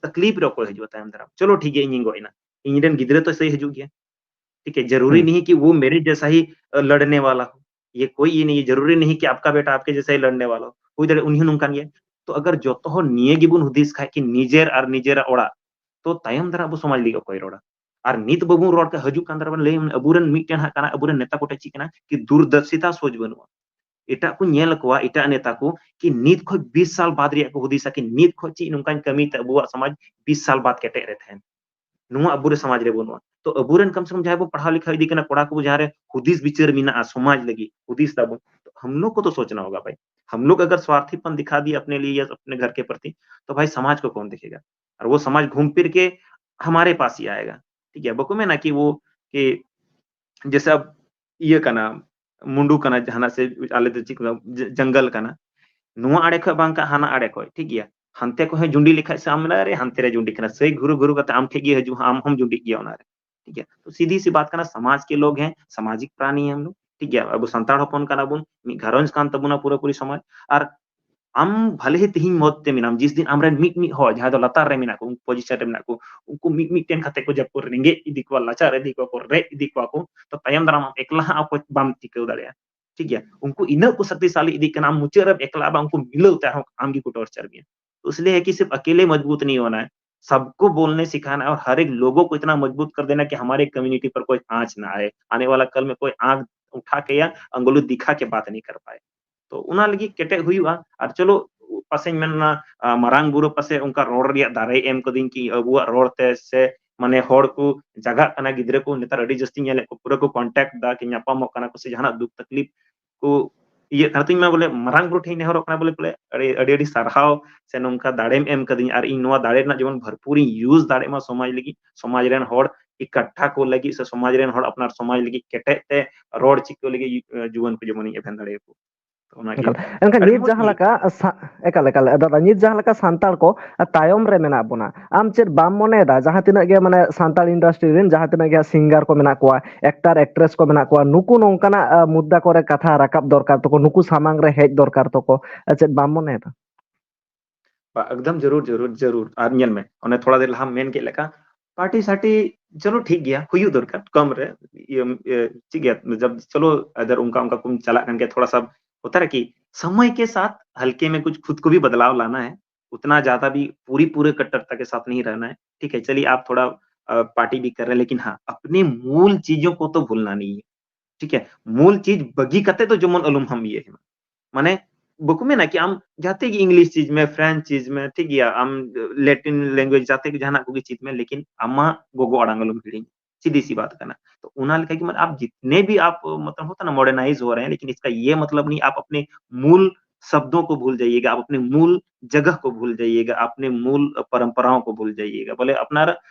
ᱛᱟᱠᱞᱤᱯ ᱨᱮ ᱚᱠᱚᱭ ᱦᱤᱡᱩᱜᱼᱟ ᱛᱟᱭᱚᱢ ᱫᱟᱨᱟᱢ? ᱪᱚᱞᱚ ᱴᱷᱤᱠ ᱜᱮᱭᱟ, ᱤᱧᱤᱧ ᱜᱚᱡ ᱮᱱᱟ, ᱤᱧ ᱨᱮᱱ ᱜᱤᱫᱽᱨᱟᱹ ᱛᱚ ᱥᱮᱭ ᱦᱤᱡᱩᱜ ᱜᱮᱭᱟ, ᱴᱷᱤᱠ ᱦᱮᱸ? ᱡᱟᱨᱩᱨᱤ ᱦᱩᱸ᱾ ᱱᱟᱦᱤ ᱠᱤ ᱣᱳ ᱢᱮᱨᱮ ᱡᱮᱥᱟ ᱦᱤ, ᱟᱸ, ᱞᱟᱲᱱᱮ ᱣᱟᱞᱟ ᱦᱳ, ᱭᱮ ᱠᱳᱭ ᱭᱮ ᱱᱟᱦᱤ ᱦᱮ, ᱡᱟᱨᱩᱨᱤ ᱱᱟᱦᱤ ᱠᱤ ᱟᱯᱠᱟ ᱵᱮᱴᱟ ᱟᱯᱠᱮ ᱡᱮᱥᱟ ᱦᱤ ᱞᱟᱲᱱᱮ ᱣᱟᱞᱟ ᱦᱳ, ᱦᱩᱭ ᱫᱟᱲᱮᱭᱟᱜᱼᱟ ᱩᱱᱤ ᱦᱚᱸ ᱱᱚᱝᱠᱟᱱ ᱜᱮᱭᱟ᱾ ᱛᱚ ᱟᱜᱟᱨ ᱡᱚᱛᱚ ᱦᱚᱲ ᱱᱤᱭᱟᱹ ᱜᱮᱵᱚᱱ ᱦᱩᱫᱤᱥ ᱠᱷᱟᱡ ᱠᱤ ᱱᱤᱡᱮᱨ ᱟᱨ ᱱᱤᱡᱮᱨᱟᱜ ᱚᱲᱟᱜ, ᱛᱚ ᱛᱟᱭᱚᱢ ᱫᱟᱨᱟᱢ ᱟᱵᱚ ᱥᱚᱢᱟᱡᱽ ᱞᱟᱹᱜᱤᱫ ᱚᱠᱚᱭ ᱨᱚᱲᱟ? ᱟᱨ ᱱᱤᱛ ᱵᱟᱵᱚᱱ ᱨᱚᱲ ᱠᱷᱟᱡ ᱦᱤᱡᱩᱜ ᱠᱟᱱ ᱫᱟᱨᱟᱢ ᱞᱟᱹᱭ ᱟᱵᱚᱨᱮᱱ ᱢᱤᱫᱴᱮᱱ ᱦᱟᱸᱜ ᱠᱟᱱᱟ, ᱟᱵᱚᱨᱮᱱ ᱱᱮᱛᱟ ᱠᱚᱴᱷᱮᱡ ᱪᱮᱫ ᱠᱟᱱᱟ ᱠᱤ ᱫᱩᱨᱫᱚᱨᱥᱤᱛᱟ ᱥᱳᱪ ᱵᱟᱹᱱᱩᱜᱼᱟ᱾ ᱮᱴᱟᱜ ᱠᱚ ᱧᱮᱞ ᱟᱠᱚᱣᱟ, ᱮᱴᱟᱜ ᱱᱮᱛᱟ ᱠᱚ, ᱠᱤ ᱱᱤᱛ ᱠᱷᱚᱡ ᱵᱤᱥ ᱥᱟᱞ ᱵᱟᱫ ᱨᱮᱭᱟᱜ ᱠᱚ ᱦᱩᱫᱤᱥᱟ ᱠᱤ ᱱᱤᱛ ᱠᱷᱚᱡ ᱪᱮᱫ ᱱᱚᱝᱠᱟᱧ ᱠᱟᱹᱢᱤ ᱛᱮ ᱟᱵᱚᱣᱟᱜ ᱥᱚᱢᱟᱡᱽ ᱵᱤᱥ ᱥᱟᱞ ᱵᱟᱫ ᱠᱮᱴᱮᱡ ᱨᱮ ᱛᱟᱦᱮᱱ᱾ ᱱᱚᱣᱟ ᱟᱵᱚᱨᱮᱱ ᱥᱚᱢᱟᱡᱽ ᱨᱮ ᱵᱟᱹᱱᱩᱜᱼᱟ᱾ ᱛᱚ ᱟᱵᱚᱨᱮᱱ ᱠᱚᱢ ᱥᱮ ᱠᱚᱢ ᱡᱟᱦᱟᱸᱭ ᱵᱚ ᱯᱟᱲᱦᱟᱣ ᱞᱮᱠᱷᱟ ᱤᱫᱤ ᱠᱟᱱᱟ, ᱠᱚᱲᱟ ᱠᱚ ᱡᱟᱦᱟᱸ ᱨᱮ ᱦᱩᱫᱤᱥ ᱵᱤᱪᱟᱹᱨ ᱢᱮᱱᱟᱜᱼᱟ ᱥᱚᱢᱟᱡᱽ ᱞᱟᱹᱜᱤᱫ, ᱦᱩᱫᱤᱥ ᱫᱟᱵᱚᱱ, ᱛᱚ हम लोग को तो सोचना होगा भाई। हम लोग अगर स्वार्थीपन दिखा दिए अपने लिए या अपने घर के प्रति, तो भाई समाज को कौन देखेगा? और वो समाज घूम फिर के हमारे पास ही आएगा। ठीक है, ᱵᱟᱠᱚ ᱢᱮᱱᱟ ᱠᱤ ᱡᱮᱥᱮ ᱟᱵ ᱤᱭᱟᱹ ᱠᱟᱱᱟ, ᱢᱩᱸᱰᱩ ᱠᱟᱱᱟ, ᱡᱟᱦᱟᱱᱟᱜ ᱥᱮ ᱟᱞᱮ ᱫᱚ ᱪᱮᱫ ᱠᱚ ᱢᱮᱛᱟᱜᱼᱟ, ᱡᱚᱝᱜᱚᱞ ᱠᱟᱱᱟ, ᱱᱚᱣᱟ ᱟᱲᱮ ᱠᱷᱚᱱ ᱵᱟᱝ ᱠᱷᱟᱱ ᱦᱟᱱᱟ ᱟᱲᱮ ᱠᱷᱚᱱ, ᱴᱷᱤᱠ ᱜᱮᱭᱟ, ᱦᱟᱱᱛᱮ ᱠᱷᱚᱱ ᱦᱚᱸ ᱡᱩᱸᱰᱤ ᱞᱮᱠᱷᱟᱡ ᱥᱮ ᱟᱢ ᱨᱮ ᱦᱟᱱᱛᱮ ᱨᱮ ᱡᱩᱸᱰᱤ ᱠᱟᱱᱟ, ᱥᱮᱭ ᱜᱷᱩᱨᱩ ᱜᱷᱩᱨᱩ ᱠᱟᱛᱮ ᱟᱢ ᱴᱷᱮᱡ ᱜᱮ ᱦᱤᱡᱩᱜᱼᱟ, ᱟᱢ ᱦᱚᱸᱢ ᱡᱩᱸᱰᱤᱜ ᱜᱮᱭᱟ ᱚᱱᱟ ᱨᱮ᱾ ᱴᱷᱤᱠ ᱜᱮᱭᱟ, ᱛᱚ ᱥᱤᱫᱷᱤ ᱥᱤ ᱵᱟᱛ ᱠᱟᱱᱟ, ᱥᱟᱢᱟᱡᱽ ᱠᱮ ᱞᱳᱜ ᱦᱮᱸ, ᱥᱟᱢᱟᱡᱤᱠ ᱯᱨᱟᱱᱤ ᱦᱮᱸ ᱦᱟᱢ ᱞᱳᱜ, ᱴᱷᱤᱠ ᱜᱮᱭᱟ, ᱟᱵᱚ ᱥᱟᱱᱛᱟᱲ ᱦᱚᱯᱚᱱ ᱠᱟᱱᱟ ᱵᱚᱱ, ᱢᱤᱫ ᱜᱷᱟᱨᱚᱸᱡᱽ ᱠᱟᱱ ᱛᱟᱵᱚᱱᱟ ᱯᱩᱨᱟᱹᱯᱩᱨᱤ ᱥᱚᱢᱟᱡᱽ᱾ ᱟᱨ ᱟᱢ ᱵᱷᱟᱞᱮ ᱦᱤ ᱛᱤᱦᱤᱧ ᱢᱚᱡᱽ ᱛᱮ ᱢᱮᱱᱟᱢ, ᱡᱤᱥ ᱫᱤᱱ ᱟᱢᱨᱮᱱ ᱢᱤᱫ ᱢᱤᱫ ᱦᱚᱲ ᱡᱟᱦᱟᱸᱭ ᱫᱚ ᱞᱟᱛᱟᱨ ᱨᱮ ᱢᱮᱱᱟᱜ ᱠᱚ, ᱩᱱᱠᱩ ᱯᱚᱡᱤᱥᱚᱱ ᱨᱮ ᱢᱮᱱᱟᱜ ᱠᱚ, ᱩᱱᱠᱩ ᱢᱤᱫ ᱢᱤᱫᱴᱮᱱ ᱠᱟᱛᱮ ᱠᱚ ᱡᱟᱹᱯᱩᱫ ᱨᱮᱸᱜᱮᱡ ᱤᱫᱤ ᱠᱚᱣᱟ, ᱞᱟᱪᱟᱨ ᱤᱫᱤ ᱠᱚᱣᱟ ᱠᱚ, ᱨᱮᱡ ᱤᱫᱤ ᱠᱚᱣᱟ ᱠᱚ, ᱛᱚ ᱛᱟᱭᱚᱢ ᱫᱟᱨᱟᱢ ᱟᱢ ᱮᱠᱞᱟ ᱦᱟᱸᱜ ᱚᱠᱚᱭ ᱵᱟᱢ ᱴᱤᱠᱟᱹᱣ ᱫᱟᱲᱮᱭᱟᱜᱼᱟ᱾ ᱴᱷᱤᱠ ᱜᱮᱭᱟ, ᱩᱱᱠᱩ ᱤᱱᱟᱹᱜ ᱠᱚ ᱥᱟᱠᱛᱤᱥᱟᱞᱤ ᱤᱫᱤᱜ ᱠᱟᱱᱟ, ᱟᱢ ᱢᱩᱪᱟᱹᱫ ᱨᱮᱢ ᱮᱠᱞᱟ ᱟᱵᱟ, ᱩᱱᱠᱩ ᱢᱤᱞᱟᱹᱣ ᱛᱮ ᱟᱨᱦᱚᱸ ᱟᱢ ᱜᱮᱠᱚ ᱴᱚᱨᱪᱟᱨ ᱢᱮᱭᱟ᱾ ᱛᱚ ᱤᱥᱞᱤᱭᱮ ᱦᱮ ᱠᱤ ᱥᱤᱨᱯ ᱟᱠᱮᱞᱮ ᱢᱚᱡᱽᱵᱩᱛ ᱱᱟᱦᱤ ᱦᱳᱱᱟ ᱦᱮ, सबको बोलने सिखाना है और हर एक लोगों को इतना मजबूत कर देना कि हमारे कम्युनिटी पर कोई आंच ना आए, आने वाला कल में कोई आंख उठा के या अंगुली दिखा के बात नहीं कर पाए। ᱛᱚ ᱚᱱᱟ ᱞᱟᱹᱜᱤᱫ ᱠᱮᱴᱮᱡ ᱦᱩᱭᱩᱜᱼᱟ᱾ ᱟᱨ ᱪᱚᱞᱚ, ᱯᱟᱥᱮᱧ ᱢᱮᱱᱟ, ᱟ, ᱢᱟᱨᱟᱝ ᱵᱩᱨᱩ ᱯᱟᱥᱮ ᱚᱱᱠᱟ ᱨᱚᱲ ᱨᱮᱭᱟᱜ ᱫᱟᱨᱮᱭ ᱮᱢ ᱠᱟᱹᱫᱤᱧ ᱠᱤ ᱟᱵᱚᱣᱟᱜ ᱨᱚᱲ ᱛᱮ ᱥᱮ ᱢᱟᱱᱮ ᱦᱚᱲ ᱠᱚ ᱡᱟᱜᱟᱜ ᱠᱟᱱᱟ, ᱜᱤᱫᱽᱨᱟᱹ ᱠᱚ ᱱᱮᱛᱟᱨ ᱟᱹᱰᱤ ᱡᱟᱹᱥᱛᱤᱧ ᱧᱮᱞᱮᱫ ᱠᱚ ᱯᱩᱨᱟᱹ ᱠᱚ ᱠᱚᱱᱴᱟᱠᱴ ᱫᱟ ᱠᱤ ᱧᱟᱯᱟᱢᱚᱜ ᱠᱟᱱᱟ ᱠᱚ ᱥᱮ ᱡᱟᱦᱟᱱᱟᱜ ᱫᱩᱠ ᱛᱟᱠᱞᱤᱯ ᱠᱚ ᱤᱭᱟᱹᱜ ᱠᱟᱱᱟ᱾ ᱛᱚᱧ ᱢᱮᱱᱟ ᱵᱚᱞᱮ ᱢᱟᱨᱟᱝ ᱵᱩᱨᱩ ᱴᱷᱮᱱ ᱤᱧ ᱱᱮᱦᱚᱨᱚᱜ ᱠᱟᱱᱟ ᱵᱚᱞᱮ, ᱵᱚᱞᱮ ᱟᱹᱰᱤ, ᱟᱹᱰᱤ, ᱟᱹᱰᱤ ᱥᱟᱨᱦᱟᱣ ᱥᱮ ᱱᱚᱝᱠᱟ ᱫᱟᱲᱮᱢ ᱮᱢ ᱠᱟᱹᱫᱤᱧᱟ ᱟᱨ ᱤᱧ ᱱᱚᱣᱟ ᱫᱟᱲᱮ ᱨᱮᱱᱟᱜ ᱡᱮᱢᱚᱱ ᱵᱷᱚᱨᱯᱩᱨᱤᱧ ᱤᱭᱩᱡᱽ ᱫᱟᱲᱮᱜ ᱢᱟ ᱥᱚᱢᱟᱡᱽ ᱞᱟᱹᱜᱤᱫ, ᱥᱚᱢᱟᱡᱽ ᱨᱮᱱ ᱦᱚᱲ ᱤᱠᱟᱴᱷᱟ ᱠᱚ ᱞᱟᱹᱜᱤᱫ ᱥᱮ ᱥᱚᱢᱟᱡᱽ ᱨᱮᱱ ᱦᱚᱲ ᱟᱯᱱᱟᱨ ᱥᱚᱢᱟᱡᱽ ᱞᱟᱹᱜᱤᱫ ᱠᱮᱴᱮᱡ ᱛᱮ ᱨᱚᱲ ᱪᱮᱫ ᱠᱚ ᱞᱟᱹᱜᱤᱫ, ᱮ, ᱡᱩᱣᱟᱹᱱ ᱠᱚ ᱡᱮᱢᱚᱱᱤᱧ ᱮᱵᱷᱮᱱ ᱫᱟᱲᱮᱭᱟᱠᱚ᱾ ᱛᱚ ᱚᱱᱟᱜᱮ ᱮᱠᱟᱞ᱾ ᱮᱱᱠᱷᱟᱱ ᱟᱹᱰᱤ ᱱᱤᱛ ᱢᱚᱡᱽ ᱡᱟᱦᱟᱸ ᱞᱟᱹᱭ ᱞᱮᱠᱟ ᱥᱟ-, ᱮᱠᱟᱞ, ᱮᱠᱟᱞ, ᱫᱟᱫᱟ, ᱱᱤᱛ ᱡᱟᱦᱟᱸ ᱞᱮᱠᱟ ᱥᱟᱱᱛᱟᱲ ᱠᱚ ᱛᱟᱭᱚᱢ ᱨᱮ ᱢᱮᱱᱟᱜ ᱵᱚᱱᱟ, ᱟᱢ ᱪᱮᱫ ᱵᱟᱢ ᱢᱚᱱᱮᱭᱮᱫᱟ ᱡᱟᱦᱟᱸ ᱛᱤᱱᱟᱹᱜ ᱜᱮ ᱢᱟᱱᱮ ᱥᱟᱱᱛᱟᱲ ᱤᱱᱰᱟᱥᱴᱨᱤ ᱨᱮᱱ ᱡᱟᱦᱟᱸ ᱛᱤᱱᱟᱹᱜ ᱜᱮ ᱥᱤᱝᱜᱟᱨ ᱠᱚ ᱢᱮᱱᱟᱜ ᱠᱚᱣᱟ, ᱮᱠᱴᱟᱨ ᱮᱠᱴᱨᱮᱥ ᱠᱚ ᱢᱮᱱᱟᱜ ᱠᱚᱣᱟ, ᱱᱩᱠᱩ ᱱᱚᱝᱠᱟᱱᱟᱜ, ᱟ, ᱢᱩᱫᱽᱫᱟ ᱠᱚᱨᱮ ᱠᱟᱛᱷᱟ ᱨᱟᱠᱟᱵ ᱫᱚᱨᱠᱟᱨ ᱛᱟᱠᱚ, ᱱᱩᱠᱩ ᱥᱟᱢᱟᱝ ᱨᱮ ᱦᱮᱡ ᱫᱚᱨᱠᱟᱨ ᱛᱟᱠᱚ, ᱟ, ᱪᱮᱫ ᱵᱟᱢ ᱢᱚᱱᱮᱭᱮᱫᱟ? ᱵᱟ, ᱮᱠᱫᱚᱢ ᱡᱟᱹᱨᱩᱲ, ᱡᱟᱹᱨᱩᱲ, ᱡᱟᱹᱨᱩᱲ᱾ ᱟᱨ ᱧᱮᱞ ᱢᱮ, ᱚᱱᱮ ᱛᱷᱚᱲᱟ ᱫᱮᱨ ᱞᱟᱦᱟᱢ ᱢᱮᱱ ᱠᱮᱫ ᱞᱮᱠᱟ, ᱯᱟᱨᱴᱤ ᱥᱟᱨᱴᱤ, ᱪᱚᱞᱚ ᱴᱷᱤᱠ ᱜᱮᱭᱟ, ᱦᱩᱭᱩᱜ ᱫᱚᱨᱠᱟᱨ, ᱠᱚᱢ ᱨᱮ, ᱤᱭᱟᱹ, ᱤᱭᱟᱹ, ᱴᱷᱤᱠ ᱜᱮᱭᱟ, ᱡᱟᱵ, ᱪᱚᱞᱚ, ᱟᱫᱟᱨ ᱚᱱᱠᱟ, ᱚᱱᱠᱟ ᱠᱚᱢ ᱪᱟᱞᱟᱜ ᱠᱟᱱ ᱜᱮᱭᱟ, ᱛᱷᱚᱲᱟ ᱥᱟ ᱦᱳᱛᱟ ᱦᱮ ᱠᱤ ᱥᱚᱢᱚᱭ ᱠᱮ ᱥᱟᱛᱷ ᱦᱟᱞᱠᱮ ᱢᱮ ᱠᱩᱪ ᱠᱷᱩᱫ ᱠᱚ ᱵᱷᱤ ᱵᱟᱫᱞᱟᱣ ᱞᱟᱱᱟ ᱦᱮ, ᱩᱛᱱᱟ ᱡᱟᱫᱟ ᱵᱷᱤ ᱯᱩᱨᱤ ᱯᱩᱨᱤ ᱠᱟᱴᱴᱟᱨᱛᱟ ᱠᱮ ᱥᱟᱛᱷ ᱱᱟᱦᱤ ᱨᱮᱦᱱᱟ ᱦᱮ, ᱴᱷᱤᱠ ᱦᱮ, ᱪᱟᱞᱤᱭᱮ ᱟᱯ ᱛᱷᱚᱲᱟ, ᱟ, ᱯᱟᱨᱴᱤ ᱵᱷᱤ ᱠᱟᱨ ᱨᱮ ᱦᱮ, ᱞᱮᱠᱤᱱ ᱦᱟᱸ, ᱟᱯᱱᱮ ᱢᱩᱞ ᱪᱤᱡᱚ ᱠᱚ ᱛᱚ ᱵᱷᱩᱞᱱᱟ ᱱᱟᱦᱤ ᱦᱮ, ᱴᱷᱤᱠ ᱦᱮ, ᱢᱩᱞ ᱪᱤᱡ ᱵᱟᱹᱜᱤ ᱠᱟᱛᱮ ᱫᱚ ᱡᱮᱢᱚᱱ ᱟᱞᱚᱢ ᱦᱟᱢ ᱤᱭᱟᱹ ᱦᱮ, ᱢᱟᱱᱮ, ᱵᱟᱠᱚ ᱢᱮᱱᱟ ᱠᱤ ᱟᱢ ᱡᱟᱦᱟᱸ ᱛᱮᱜᱮ ᱤᱝᱞᱤᱥ ᱪᱤᱡᱽ ᱢᱮ, ᱯᱷᱨᱮᱧᱪ ᱪᱤᱡᱽ ᱢᱮ, ᱴᱷᱤᱠ ᱜᱮᱭᱟ, ᱟᱢ ᱞᱮᱴᱤᱱ ᱞᱮᱝᱜᱩᱭᱮᱡᱽ ᱡᱟᱦᱟᱸ ᱛᱮᱜᱮ ᱡᱟᱦᱟᱱᱟᱜ ᱠᱚᱜᱮ ᱪᱮᱫ ᱢᱮ, ᱞᱮᱠᱤᱱ ᱟᱢᱟᱜ ᱜᱚᱜᱚ ᱟᱲᱟᱝ ᱟᱞᱚᱢ ᱦᱤᱲᱤᱧ᱾ सीधी सी बात करना। तो उन्हें लिखा कि मतलब आप जितने भी आप मतलब होता ना मॉडर्नाइज हो रहे हैं, लेकिन इसका ये मतलब नहीं आप अपने मूल शब्दों को भूल जाइएगा, आप अपने मूल जगह को भूल जाइएगा, अपने मूल परंपराओं को भूल जाइएगा। बोले अपना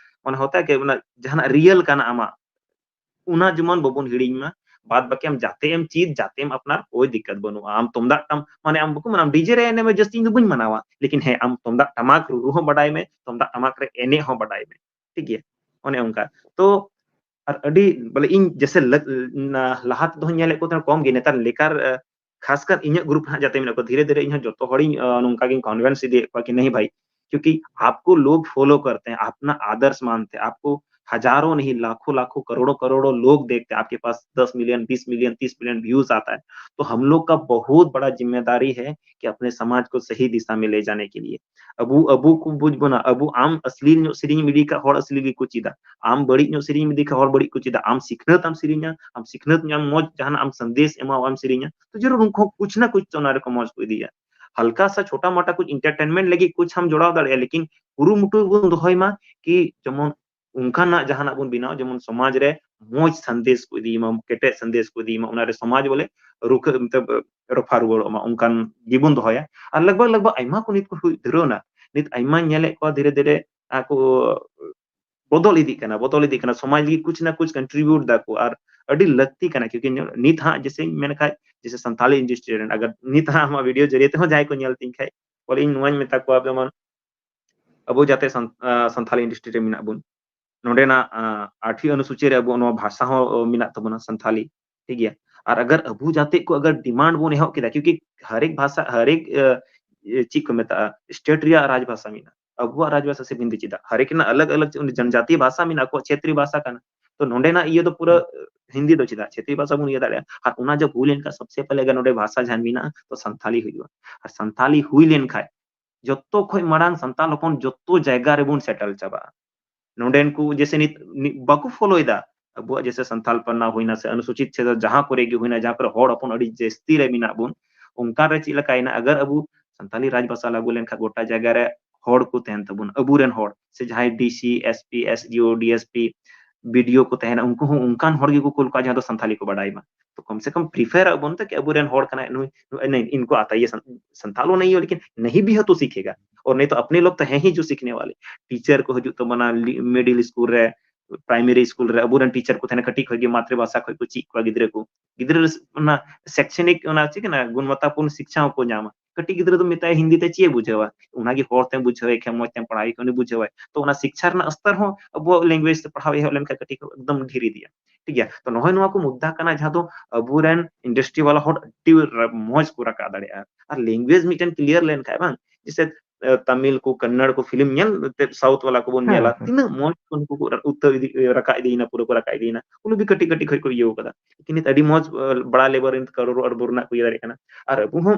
मन होता है कि अपना जहाँ रियल का ना आमा उना जमन बबुन हिड़िंग मा, बाद बाकी हम जाते हम चीज जाते हम अपना कोई दिक्कत बनु। आम तुमदा टम माने आम बकु माने डीजे रे एने में जस्ती दो बुन मनावा, लेकिन है आम तुमदा टमाक रू रू हो बडाई में, तुमदा टमाक रे एने हो बडाई में। ठीक है, ओने उनका तो और अडी बोले इन जैसे लग, ना, लहात दो ᱧᱮᱞ ᱮᱫ ᱠᱚ ᱛᱟᱦᱮᱸ ᱠᱚᱢ ᱜᱮ ᱱᱮᱛᱟᱨ ᱞᱮᱠᱟᱨ ᱠᱷᱟᱥᱠᱟᱨ ᱤᱧᱟᱹᱜ ᱜᱨᱩᱯ ᱦᱟᱸᱜ ᱡᱟᱛᱮ ᱢᱮᱱᱟᱜ ᱠᱚ ᱫᱷᱤᱨᱮ ᱫᱷᱤᱨᱮ ᱤᱧ ᱦᱚᱸ ᱡᱚᱛᱚ ᱦᱚᱲᱤᱧ ᱱᱚᱝᱠᱟ ᱜᱤᱧ ᱠᱚᱱᱵᱷᱤᱱᱥ ᱤᱫᱤᱭᱮᱫ ᱠᱚᱣᱟ ᱠᱤ ᱱᱟᱦᱤ ᱵᱷᱟᱭ, ᱠᱤᱭᱩᱠᱤ ᱟᱯᱠᱳ ᱞᱳᱜ ᱯᱷᱚᱞᱳ ᱠᱟᱨᱛᱮ ᱦᱮᱸ, ᱟᱯᱱᱟ ᱟᱫᱚᱨᱥ ᱢᱟᱱᱛᱮ ᱦᱮᱸ, ᱟᱯᱠᱳ ᱦᱟᱡᱟᱨᱚ ᱱᱟᱦᱤ ᱞᱟᱠᱷᱚ ᱞᱟᱠᱷᱚ ᱠᱟᱨᱚᱲᱚ ᱠᱟᱨᱚᱲᱚ ᱞᱳᱜ ᱫᱮᱠᱷᱛᱮ ᱦᱮᱸ, ᱟᱯᱠᱮ ᱯᱟᱥ ᱫᱚᱥ ᱢᱤᱞᱤᱭᱚᱱ ᱵᱤᱥ ᱢᱤᱞᱤᱭᱚᱱ ᱛᱤᱥ ᱢᱤᱞᱤᱭᱚᱱ ᱵᱷᱤᱭᱩᱡ ᱟᱛᱟ ᱦᱮᱸ, ᱛᱚ ᱦᱟᱢ ᱞᱳᱜ ᱠᱟ ᱵᱚᱦᱩᱛ ᱵᱟᱲᱟ ᱡᱤᱢᱢᱮᱫᱟᱨᱤ ᱦᱮᱸ ᱠᱤ ᱟᱯᱱᱮ ᱥᱚᱢᱟᱡᱽ ᱠᱳ ᱥᱟᱦᱤ ᱫᱤᱥᱟ ᱢᱮ ᱞᱮ ᱡᱟᱱᱮ ᱠᱮ ᱞᱤᱭᱮ ᱟᱵᱚ ᱟᱵᱚ ᱠᱚ ᱵᱩᱡᱽ ᱵᱚᱱᱟ, ᱟᱵᱚ ᱟᱢ ᱟᱥᱞᱤ ᱧᱚᱜ ᱥᱮᱨᱮᱧ ᱮᱢ ᱤᱫᱤ ᱠᱷᱟᱡ ᱦᱚᱲ ᱟᱥᱞᱤ ᱜᱮᱠᱚ ᱪᱮᱫᱟ᱾ ᱟᱢ ᱵᱟᱹᱲᱤᱡ ᱧᱚᱜ ᱥᱮᱨᱮᱧ ᱮᱢ ᱤᱫᱤ ᱠᱷᱟᱡ ᱦᱚᱲ ᱵᱟᱹᱲᱤᱡ ᱠᱚ ᱪᱮᱫᱟ᱾ ᱟᱢ ᱥᱤᱠᱷᱱᱟᱹᱛ ᱟᱢ ᱥᱮᱨᱮᱧᱟ, ᱟᱢ ᱥᱤᱠᱷᱱᱟᱹᱛ ᱧᱟᱢ ᱢᱚᱡᱽ ᱡᱟᱦᱟᱱᱟᱜ ᱟᱢ ᱥᱟᱸᱫᱮᱥ ᱮᱢᱟᱣᱟᱜ ᱮᱢ ᱥᱮᱨᱮᱧᱟ, ᱛᱚ ᱡᱟᱹᱨᱩᱲ ᱩᱱᱠᱩ ᱦᱚᱸ ᱠᱩᱪ ᱱᱟ ᱠᱩᱪ ᱛᱚ ᱚᱱᱟ ᱨᱮᱠᱚ ᱢᱚᱡᱽ ᱠᱚ ᱤᱫᱤᱭᱟ᱾ ᱦᱟᱞᱠᱟ ᱥᱟ ᱪᱷᱳᱴᱟ ᱢᱳᱴᱟ ᱠᱩᱪ ᱮᱱᱴᱟᱨᱴᱮᱱᱢᱮᱱᱴ ᱞᱟᱹᱜᱤᱫ ᱠᱩᱪ ᱦᱟᱢ ᱡᱚᱲᱟᱣ ᱫᱟᱲᱮᱭᱟᱜᱼᱟ, ᱞᱮᱠᱤᱱ ᱠᱩᱨᱩᱢᱩᱴᱩ ᱵᱚᱱ ᱫᱚᱦᱚᱭ ᱢᱟ ᱠᱤ ᱡᱮᱢᱚᱱ ᱚᱱᱠᱟᱱᱟᱜ ᱡᱟᱦᱟᱱᱟᱜ ᱵᱚᱱ ᱵᱮᱱᱟᱣ ᱡᱮᱢᱚᱱ ᱥᱚᱢᱟᱡᱽ ᱨᱮ ᱢᱚᱡᱽ ᱥᱟᱸᱫᱮᱥ ᱠᱚ ᱤᱫᱤᱭ ᱢᱟ, ᱠᱮᱴᱮᱡ ᱥᱟᱸᱫᱮᱥ ᱠᱚ ᱤᱫᱤᱭ ᱢᱟ, ᱚᱱᱟ ᱨᱮ ᱥᱚᱢᱟᱡᱽ ᱵᱚᱞᱮ ᱨᱩᱠᱷᱟᱹ ᱢᱚᱛᱞᱚᱵ ᱨᱚᱯᱷᱟ ᱨᱩᱣᱟᱹᱲᱚᱜ ᱢᱟ, ᱚᱱᱠᱟᱱ ᱜᱮᱵᱚᱱ ᱫᱚᱦᱚᱭᱟ᱾ ᱟᱨ ᱞᱟᱜᱽ ᱵᱷᱟᱜᱽ ᱞᱟᱜᱽ ᱵᱷᱟᱜᱽ ᱟᱭᱢᱟ ᱠᱚ ᱱᱤᱛ ᱠᱚ ᱦᱩᱭ ᱫᱷᱩᱨᱟᱹᱣ ᱮᱱᱟ, ᱱᱤᱛ ᱟᱭᱢᱟᱧ ᱧᱮᱞᱮᱫ ᱠᱚᱣᱟ ᱫᱷᱤᱨᱮ ᱫᱷᱤᱨᱮ ᱟᱠᱚ ᱵᱚᱫᱚᱞ ᱤᱫᱤᱜ ᱠᱟᱱᱟ, ᱵᱚᱫᱚᱞ ᱤᱫᱤᱜ ᱠᱟᱱᱟ, ᱥᱚᱢᱟᱡᱽ ᱞᱟᱹᱜᱤᱫ ᱠᱩᱪ ᱱᱟ ᱠᱩᱪ ᱠᱚᱱᱴᱨᱤᱵᱤᱭᱩᱴ ᱫᱟᱠᱚ, ᱟᱨ ᱟᱹᱰᱤ ᱞᱟᱹᱠᱛᱤ ᱠᱟᱱᱟ᱾ ᱠᱤᱭᱩᱠᱤ ᱱᱤᱛ ᱦᱟᱸᱜ ᱡᱮᱥᱮᱧ ᱢᱮᱱ ᱠᱷᱟᱡ ᱡᱮᱥᱮ ᱥᱟᱱᱛᱟᱞᱤ ᱤᱱᱰᱟᱥᱴᱨᱤ ᱨᱮᱱ ᱟᱜᱟᱨ ᱱᱤᱛ ᱦᱟᱸᱜ ᱟᱢᱟᱜ ᱵᱷᱤᱰᱤᱭᱳ ᱡᱟᱹᱨᱤᱭᱟᱹ ᱛᱮᱦᱚᱸ ᱡᱟᱦᱟᱸᱭ ᱠᱚ ᱧᱮᱞ ᱛᱤᱧ ᱠᱷᱟᱡ, ᱵᱚᱞᱮ ᱤᱧ ᱱᱚᱣᱟᱧ ᱢᱮᱛᱟ ᱠᱚᱣᱟ, ᱡᱮᱢᱚᱱ ᱟᱵᱚ ᱡᱟᱛᱮ ᱥᱟᱱ-, ᱟ, ᱥᱟᱱᱛᱟᱞᱤ ᱤᱱᱰᱟᱥᱴᱨᱤ ᱨᱮ ᱢᱮᱱᱟᱜ ᱵᱚᱱ, ᱱᱚᱰᱮᱱᱟᱜ, ᱟ, ᱟᱴᱷᱣᱤ ᱚᱱᱩᱥᱩᱪᱤ ᱨᱮ ᱟᱵᱚ ᱱᱚᱣᱟ ᱵᱷᱟᱥᱟ ᱦᱚᱸ, ᱚ, ᱢᱮᱱᱟᱜ ᱛᱟᱵᱚᱱᱟ ᱥᱟᱱᱛᱷᱟᱞᱤ, ᱴᱷᱤᱠ ᱜᱮᱭᱟ᱾ ᱟᱨ ᱟᱜᱟᱨ ᱟᱵᱚ ᱡᱟᱛᱮ ᱠᱚ ᱟᱜᱟᱨ ᱰᱤᱢᱟᱱᱰ ᱵᱚᱱ ᱮᱦᱚᱵ ᱠᱮᱫᱟ, ᱠᱤᱭᱩᱠᱤ ᱦᱟᱨᱮᱠ ᱵᱷᱟᱥᱟ, ᱦᱟᱨᱮᱠ, ᱟ, ᱮ, ᱪᱮᱫ ᱠᱚ ᱢᱮᱛᱟᱜᱼᱟ, ᱥᱴᱮᱴ ᱨᱮᱭᱟᱜ ᱨᱟᱡᱽ ᱵᱷᱟᱥᱟ ᱢᱮᱱᱟᱜᱼᱟ, ᱟᱵᱚᱣᱟᱜ ᱨᱟᱡᱽ ᱵᱷᱟᱥᱟ ᱥᱮ ᱦᱤᱱᱫᱤ ᱪᱮᱫᱟᱜ? ᱦᱟᱨᱮᱠ ᱨᱮᱱᱟᱜ ᱟᱞᱟᱜᱽ ᱟᱞᱟᱜᱽ ᱡᱟᱱᱡᱟᱛᱤᱭ ᱵᱷᱟᱥᱟ ᱢᱮᱱᱟᱜᱼᱟ, ᱟᱠᱚᱣᱟᱜ ᱪᱷᱮᱛᱨᱤ ᱵᱷᱟᱥᱟ ᱠᱟᱱᱟ᱾ ᱛᱚ ᱱᱚᱰᱮᱱᱟᱜ ᱤᱭᱟᱹ ᱫᱚ ᱯᱩᱨᱟᱹ ᱦᱤᱱᱫᱤ ᱫᱚ ᱪᱮᱫᱟᱜ? ᱪᱷᱮᱛᱨᱤ ᱵᱷᱟᱥᱟ ᱵᱚᱱ ᱤᱭᱟᱹ ᱫᱟᱲᱮᱭᱟᱜᱼᱟ᱾ ᱟᱨ ᱚᱱᱟ ᱡᱚᱵ ᱦᱩᱭ ᱞᱮᱱᱠᱷᱟᱱ ᱥᱚᱵᱥᱮ ᱯᱮᱦᱞᱮ ᱟᱜᱟᱨ ᱱᱚᱰᱮ ᱵᱷᱟᱥᱟ ᱡᱟᱦᱟᱸ ᱢᱮᱱᱟᱜᱼᱟ, ᱛᱚ ᱥᱟᱱᱛᱷᱟᱞᱤ ᱦᱩᱭᱩᱜᱼᱟ᱾ ᱟᱨ ᱥᱟᱱᱛᱷᱟᱞᱤ ᱦᱩᱭ ᱞᱮᱱᱠᱷᱟᱱ ᱡᱚᱛᱚ ᱠᱷᱚᱡ ᱢᱟᱲᱟᱝ ᱥᱟᱱᱛᱟᱞ ᱦᱚᱯᱚᱱ ᱡᱚᱛᱚ ᱡᱟᱭᱜᱟ ᱨᱮᱵᱚᱱ ᱥᱮᱴᱮᱞ ᱪᱟᱵᱟᱜᱼᱟ᱾ ᱱᱚᱰᱮᱱ ᱠᱚ ᱡᱮᱥᱮ ᱱᱤᱛ, ᱱᱤᱛ ᱵᱟᱠᱚ ᱯᱷᱚᱞᱳᱭᱮᱫᱟ᱾ ᱟᱵᱚᱣᱟᱜ ᱡᱮᱥᱮ ᱥᱟᱱᱛᱟᱞ ᱯᱟᱱᱟ ᱦᱩᱭᱱᱟ ᱥᱮ ᱚᱱᱩᱥᱩᱪᱤᱛ ᱥᱮ ᱡᱟᱦᱟᱸ ᱠᱚᱨᱮ ᱜᱮ ᱦᱩᱭᱱᱟ, ᱡᱟᱦᱟᱸ ᱠᱚᱨᱮ ᱦᱚᱲ ᱦᱚᱯᱚᱱ ᱟᱹᱰᱤ ᱡᱟᱹᱥᱛᱤ ᱨᱮ ᱢᱮᱱᱟᱜ ᱵᱚᱱ, ᱚᱱᱠᱟ ᱨᱮ ᱪᱮᱫ ᱞᱮᱠᱟᱭᱮᱱᱟ? ᱟᱜᱟᱨ ᱟᱵᱚ ᱥᱟᱱᱛᱟᱞᱤ ᱨᱟᱡᱽ ᱵᱷᱟᱥᱟ ᱞᱟᱹᱜᱩ ᱞᱮᱱᱠᱷᱟᱱ ᱜᱚᱴᱟ ᱡᱟᱭᱜᱟ ᱨᱮ ᱦᱚᱲ ᱠᱚ ᱛᱟᱦᱮᱱ ᱛᱟᱵᱚᱱ, ᱟᱵᱚᱨᱮᱱ ᱦᱚᱲ ᱥᱮ ᱡᱟᱦᱟᱸᱭ D C, S P, S D O, D S P, B D O ᱠᱚ ᱛᱟᱦᱮᱱᱟ, ᱩᱱᱠᱩ ᱦᱚᱸ ᱚᱱᱠᱟᱱ ᱦᱚᱲ ᱜᱮᱠᱚ ᱠᱩᱞ ᱠᱚᱣᱟ ᱡᱟᱦᱟᱸ ᱫᱚ ᱥᱟᱱᱛᱷᱟᱞᱤ ᱠᱚ ᱵᱟᱰᱟᱭ ᱢᱟ᱾ ᱛᱚ ᱠᱚᱢ ᱥᱮ ᱠᱚᱢ ᱯᱨᱤᱯᱷᱟᱨ ᱟᱵᱚᱱ ᱛᱟᱠᱤ ᱟᱵᱚᱨᱮᱱ ᱦᱚᱲ ᱠᱟᱱᱟᱭ ᱱᱩᱭ, ᱱᱩᱭ, ᱱᱩᱭ, ᱤᱱᱠᱳ ᱟᱛᱟ ᱦᱤᱭᱮ ᱥᱟᱱ-, ᱥᱟᱱᱛᱷᱟᱞ ᱦᱚᱸ ᱱᱟᱦᱤ ᱦᱳ ᱞᱮᱠᱤᱱ ᱱᱟᱦᱤ ᱵᱷᱤ ᱦᱳ ᱛᱚ ᱥᱤᱠᱷᱮᱜᱟ᱾ ᱚᱨ ᱱᱟᱦᱤ ᱛᱚ ᱟᱯᱱᱮ ᱞᱳᱜ ᱛᱚ ᱦᱮᱸ ᱦᱤ ᱡᱳ ᱥᱤᱠᱷᱱᱮ ᱣᱟᱞᱮ᱾ ᱴᱤᱪᱟᱨ ᱠᱚ ᱦᱤᱡᱩᱜ ᱛᱟᱵᱚᱱᱟ, ᱢᱤᱰᱤᱞ ᱥᱠᱩᱞ ᱨᱮ, ᱯᱨᱟᱭᱢᱟᱨᱤ ᱥᱠᱩᱞ ᱨᱮ, ᱟᱵᱚᱨᱮᱱ ᱴᱤᱪᱟᱨ ᱠᱚ ᱛᱟᱦᱮᱱᱟ, ᱠᱟᱹᱴᱤᱡ ᱠᱷᱚᱱ ᱜᱮ ᱢᱟᱛᱨᱤ ᱵᱷᱟᱥᱟ ᱠᱷᱚᱱ ᱠᱚ ᱪᱮᱫ ᱠᱚᱣᱟ ᱜᱤᱫᱽᱨᱟᱹ ᱠᱚ᱾ ᱜᱤᱫᱽᱨᱟᱹ ᱨᱟᱹᱥ-, ᱚᱱᱟ ᱥᱮᱠᱥᱚᱱᱤᱠ, ᱚᱱᱟ ᱪᱮᱫ ᱠᱟᱱᱟ, ᱜᱩᱱᱚᱛᱟᱯᱩᱨᱱ ᱥᱤᱠᱪᱷᱟ ᱦᱚᱸᱠᱚ ᱧᱟᱢᱟ᱾ ᱠᱟᱹᱴᱤᱡ ᱜᱤᱫᱽᱨᱟᱹ ᱫᱚ ᱢᱮᱛᱟᱭᱟ ᱦᱤᱱᱫᱤ ᱛᱮ ᱪᱮᱫ ᱮ ᱵᱩᱡᱷᱟᱹᱣᱟ? ᱚᱱᱟᱜᱮ ᱦᱚᱲ ᱛᱮᱢ ᱵᱩᱡᱷᱟᱹᱣᱮ ᱠᱷᱟᱱ, ᱢᱚᱡᱽ ᱛᱮᱢ ᱯᱟᱲᱦᱟᱣᱮ ᱠᱷᱟᱱ ᱩᱱᱤ ᱵᱩᱡᱷᱟᱹᱣᱟᱭ᱾ ᱛᱚ ᱚᱱᱟ ᱥᱤᱠᱪᱷᱟ ᱨᱮᱱᱟᱜ ᱥᱛᱚᱨ ᱦᱚᱸ ᱟᱵᱚᱣᱟᱜ ᱞᱮᱝᱜᱩᱭᱮᱡᱽ ᱛᱮ ᱯᱟᱲᱦᱟᱣ ᱮᱦᱚᱵ ᱞᱮᱱᱠᱷᱟᱱ ᱠᱟᱹᱴᱤᱡ ᱠᱷᱚᱱ ᱮᱠᱫᱚᱢ ᱰᱷᱮᱨ ᱤᱫᱤᱜᱼᱟ᱾ ᱴᱷᱤᱠ ᱜᱮᱭᱟ? ᱛᱚ ᱱᱚᱜᱼᱚᱭ ᱱᱚᱣᱟ ᱠᱚ ᱢᱩᱫᱽᱫᱟ ᱠᱟᱱᱟ ᱡᱟᱦᱟᱸ ᱫᱚ ᱟᱵᱚᱨᱮᱱ ᱤᱱᱰᱟᱥᱴᱨᱤ ᱣᱟᱞᱟ ᱦᱚᱲ ᱟᱹᱰᱤ ᱨᱟ-, ᱢᱚᱡᱽ ᱠᱚ ᱨᱟᱠᱟᱵ ᱫᱟᱲᱮᱭᱟᱜᱼᱟ᱾ ᱟᱨ ᱞᱮᱝᱜᱩᱭᱮᱡᱽ ᱢᱤᱫᱴᱮᱱ ᱠᱞᱤᱭᱟᱨ ᱞᱮᱱᱠᱷᱟᱱ ᱵᱟᱝ, ᱡᱮᱥᱮ, ᱮ, ᱛᱟᱢᱤᱞ ᱠᱚ, ᱠᱟᱱᱱᱟᱲ ᱠᱚ ᱯᱷᱤᱞᱢ ᱧᱮᱞ ᱛᱮ ᱥᱟᱣᱩᱛᱷ ᱣᱟᱞᱟ ᱠᱚᱵᱚᱱ ᱦᱮᱸ, ᱧᱮᱞᱟ, ᱦᱮᱸ᱾ ᱛᱤᱱᱟᱹᱜ ᱢᱚᱡᱽ ᱠᱚ ᱱᱩᱠᱩ ᱠᱚ ᱨᱟ-, ᱩᱛᱟᱹᱨ ᱤᱫᱤ, ᱨᱟᱠᱟᱵ ᱤᱫᱤᱭᱮᱱᱟ, ᱯᱩᱨᱟᱹ ᱠᱚ ᱨᱟᱠᱟᱵ ᱤᱫᱤᱭᱮᱱᱟ᱾ ᱩᱱᱤ ᱫᱚ ᱠᱟᱹᱴᱤᱡ ᱠᱟᱹᱴᱤᱡ ᱠᱷᱚᱱ ᱠᱚ ᱤᱭᱟᱹᱣ ᱠᱟᱫᱟ᱾ ᱞᱮᱠᱤᱱ ᱱᱤᱛ ᱟᱹᱰᱤ ᱢᱚᱡᱽ, ᱮ, ᱵᱟᱲᱟ ᱞᱮᱵᱟᱨ ᱨᱮᱱ ᱠᱟᱨᱳᱲ ᱟᱨᱵᱳᱨ ᱨᱮᱱᱟᱜ ᱠᱚ ᱤᱭᱟᱹ ᱫᱟᱲᱮᱭᱟᱜ ᱠᱟᱱᱟ᱾ ᱟᱨ ᱟᱵᱚ ᱦᱚᱸ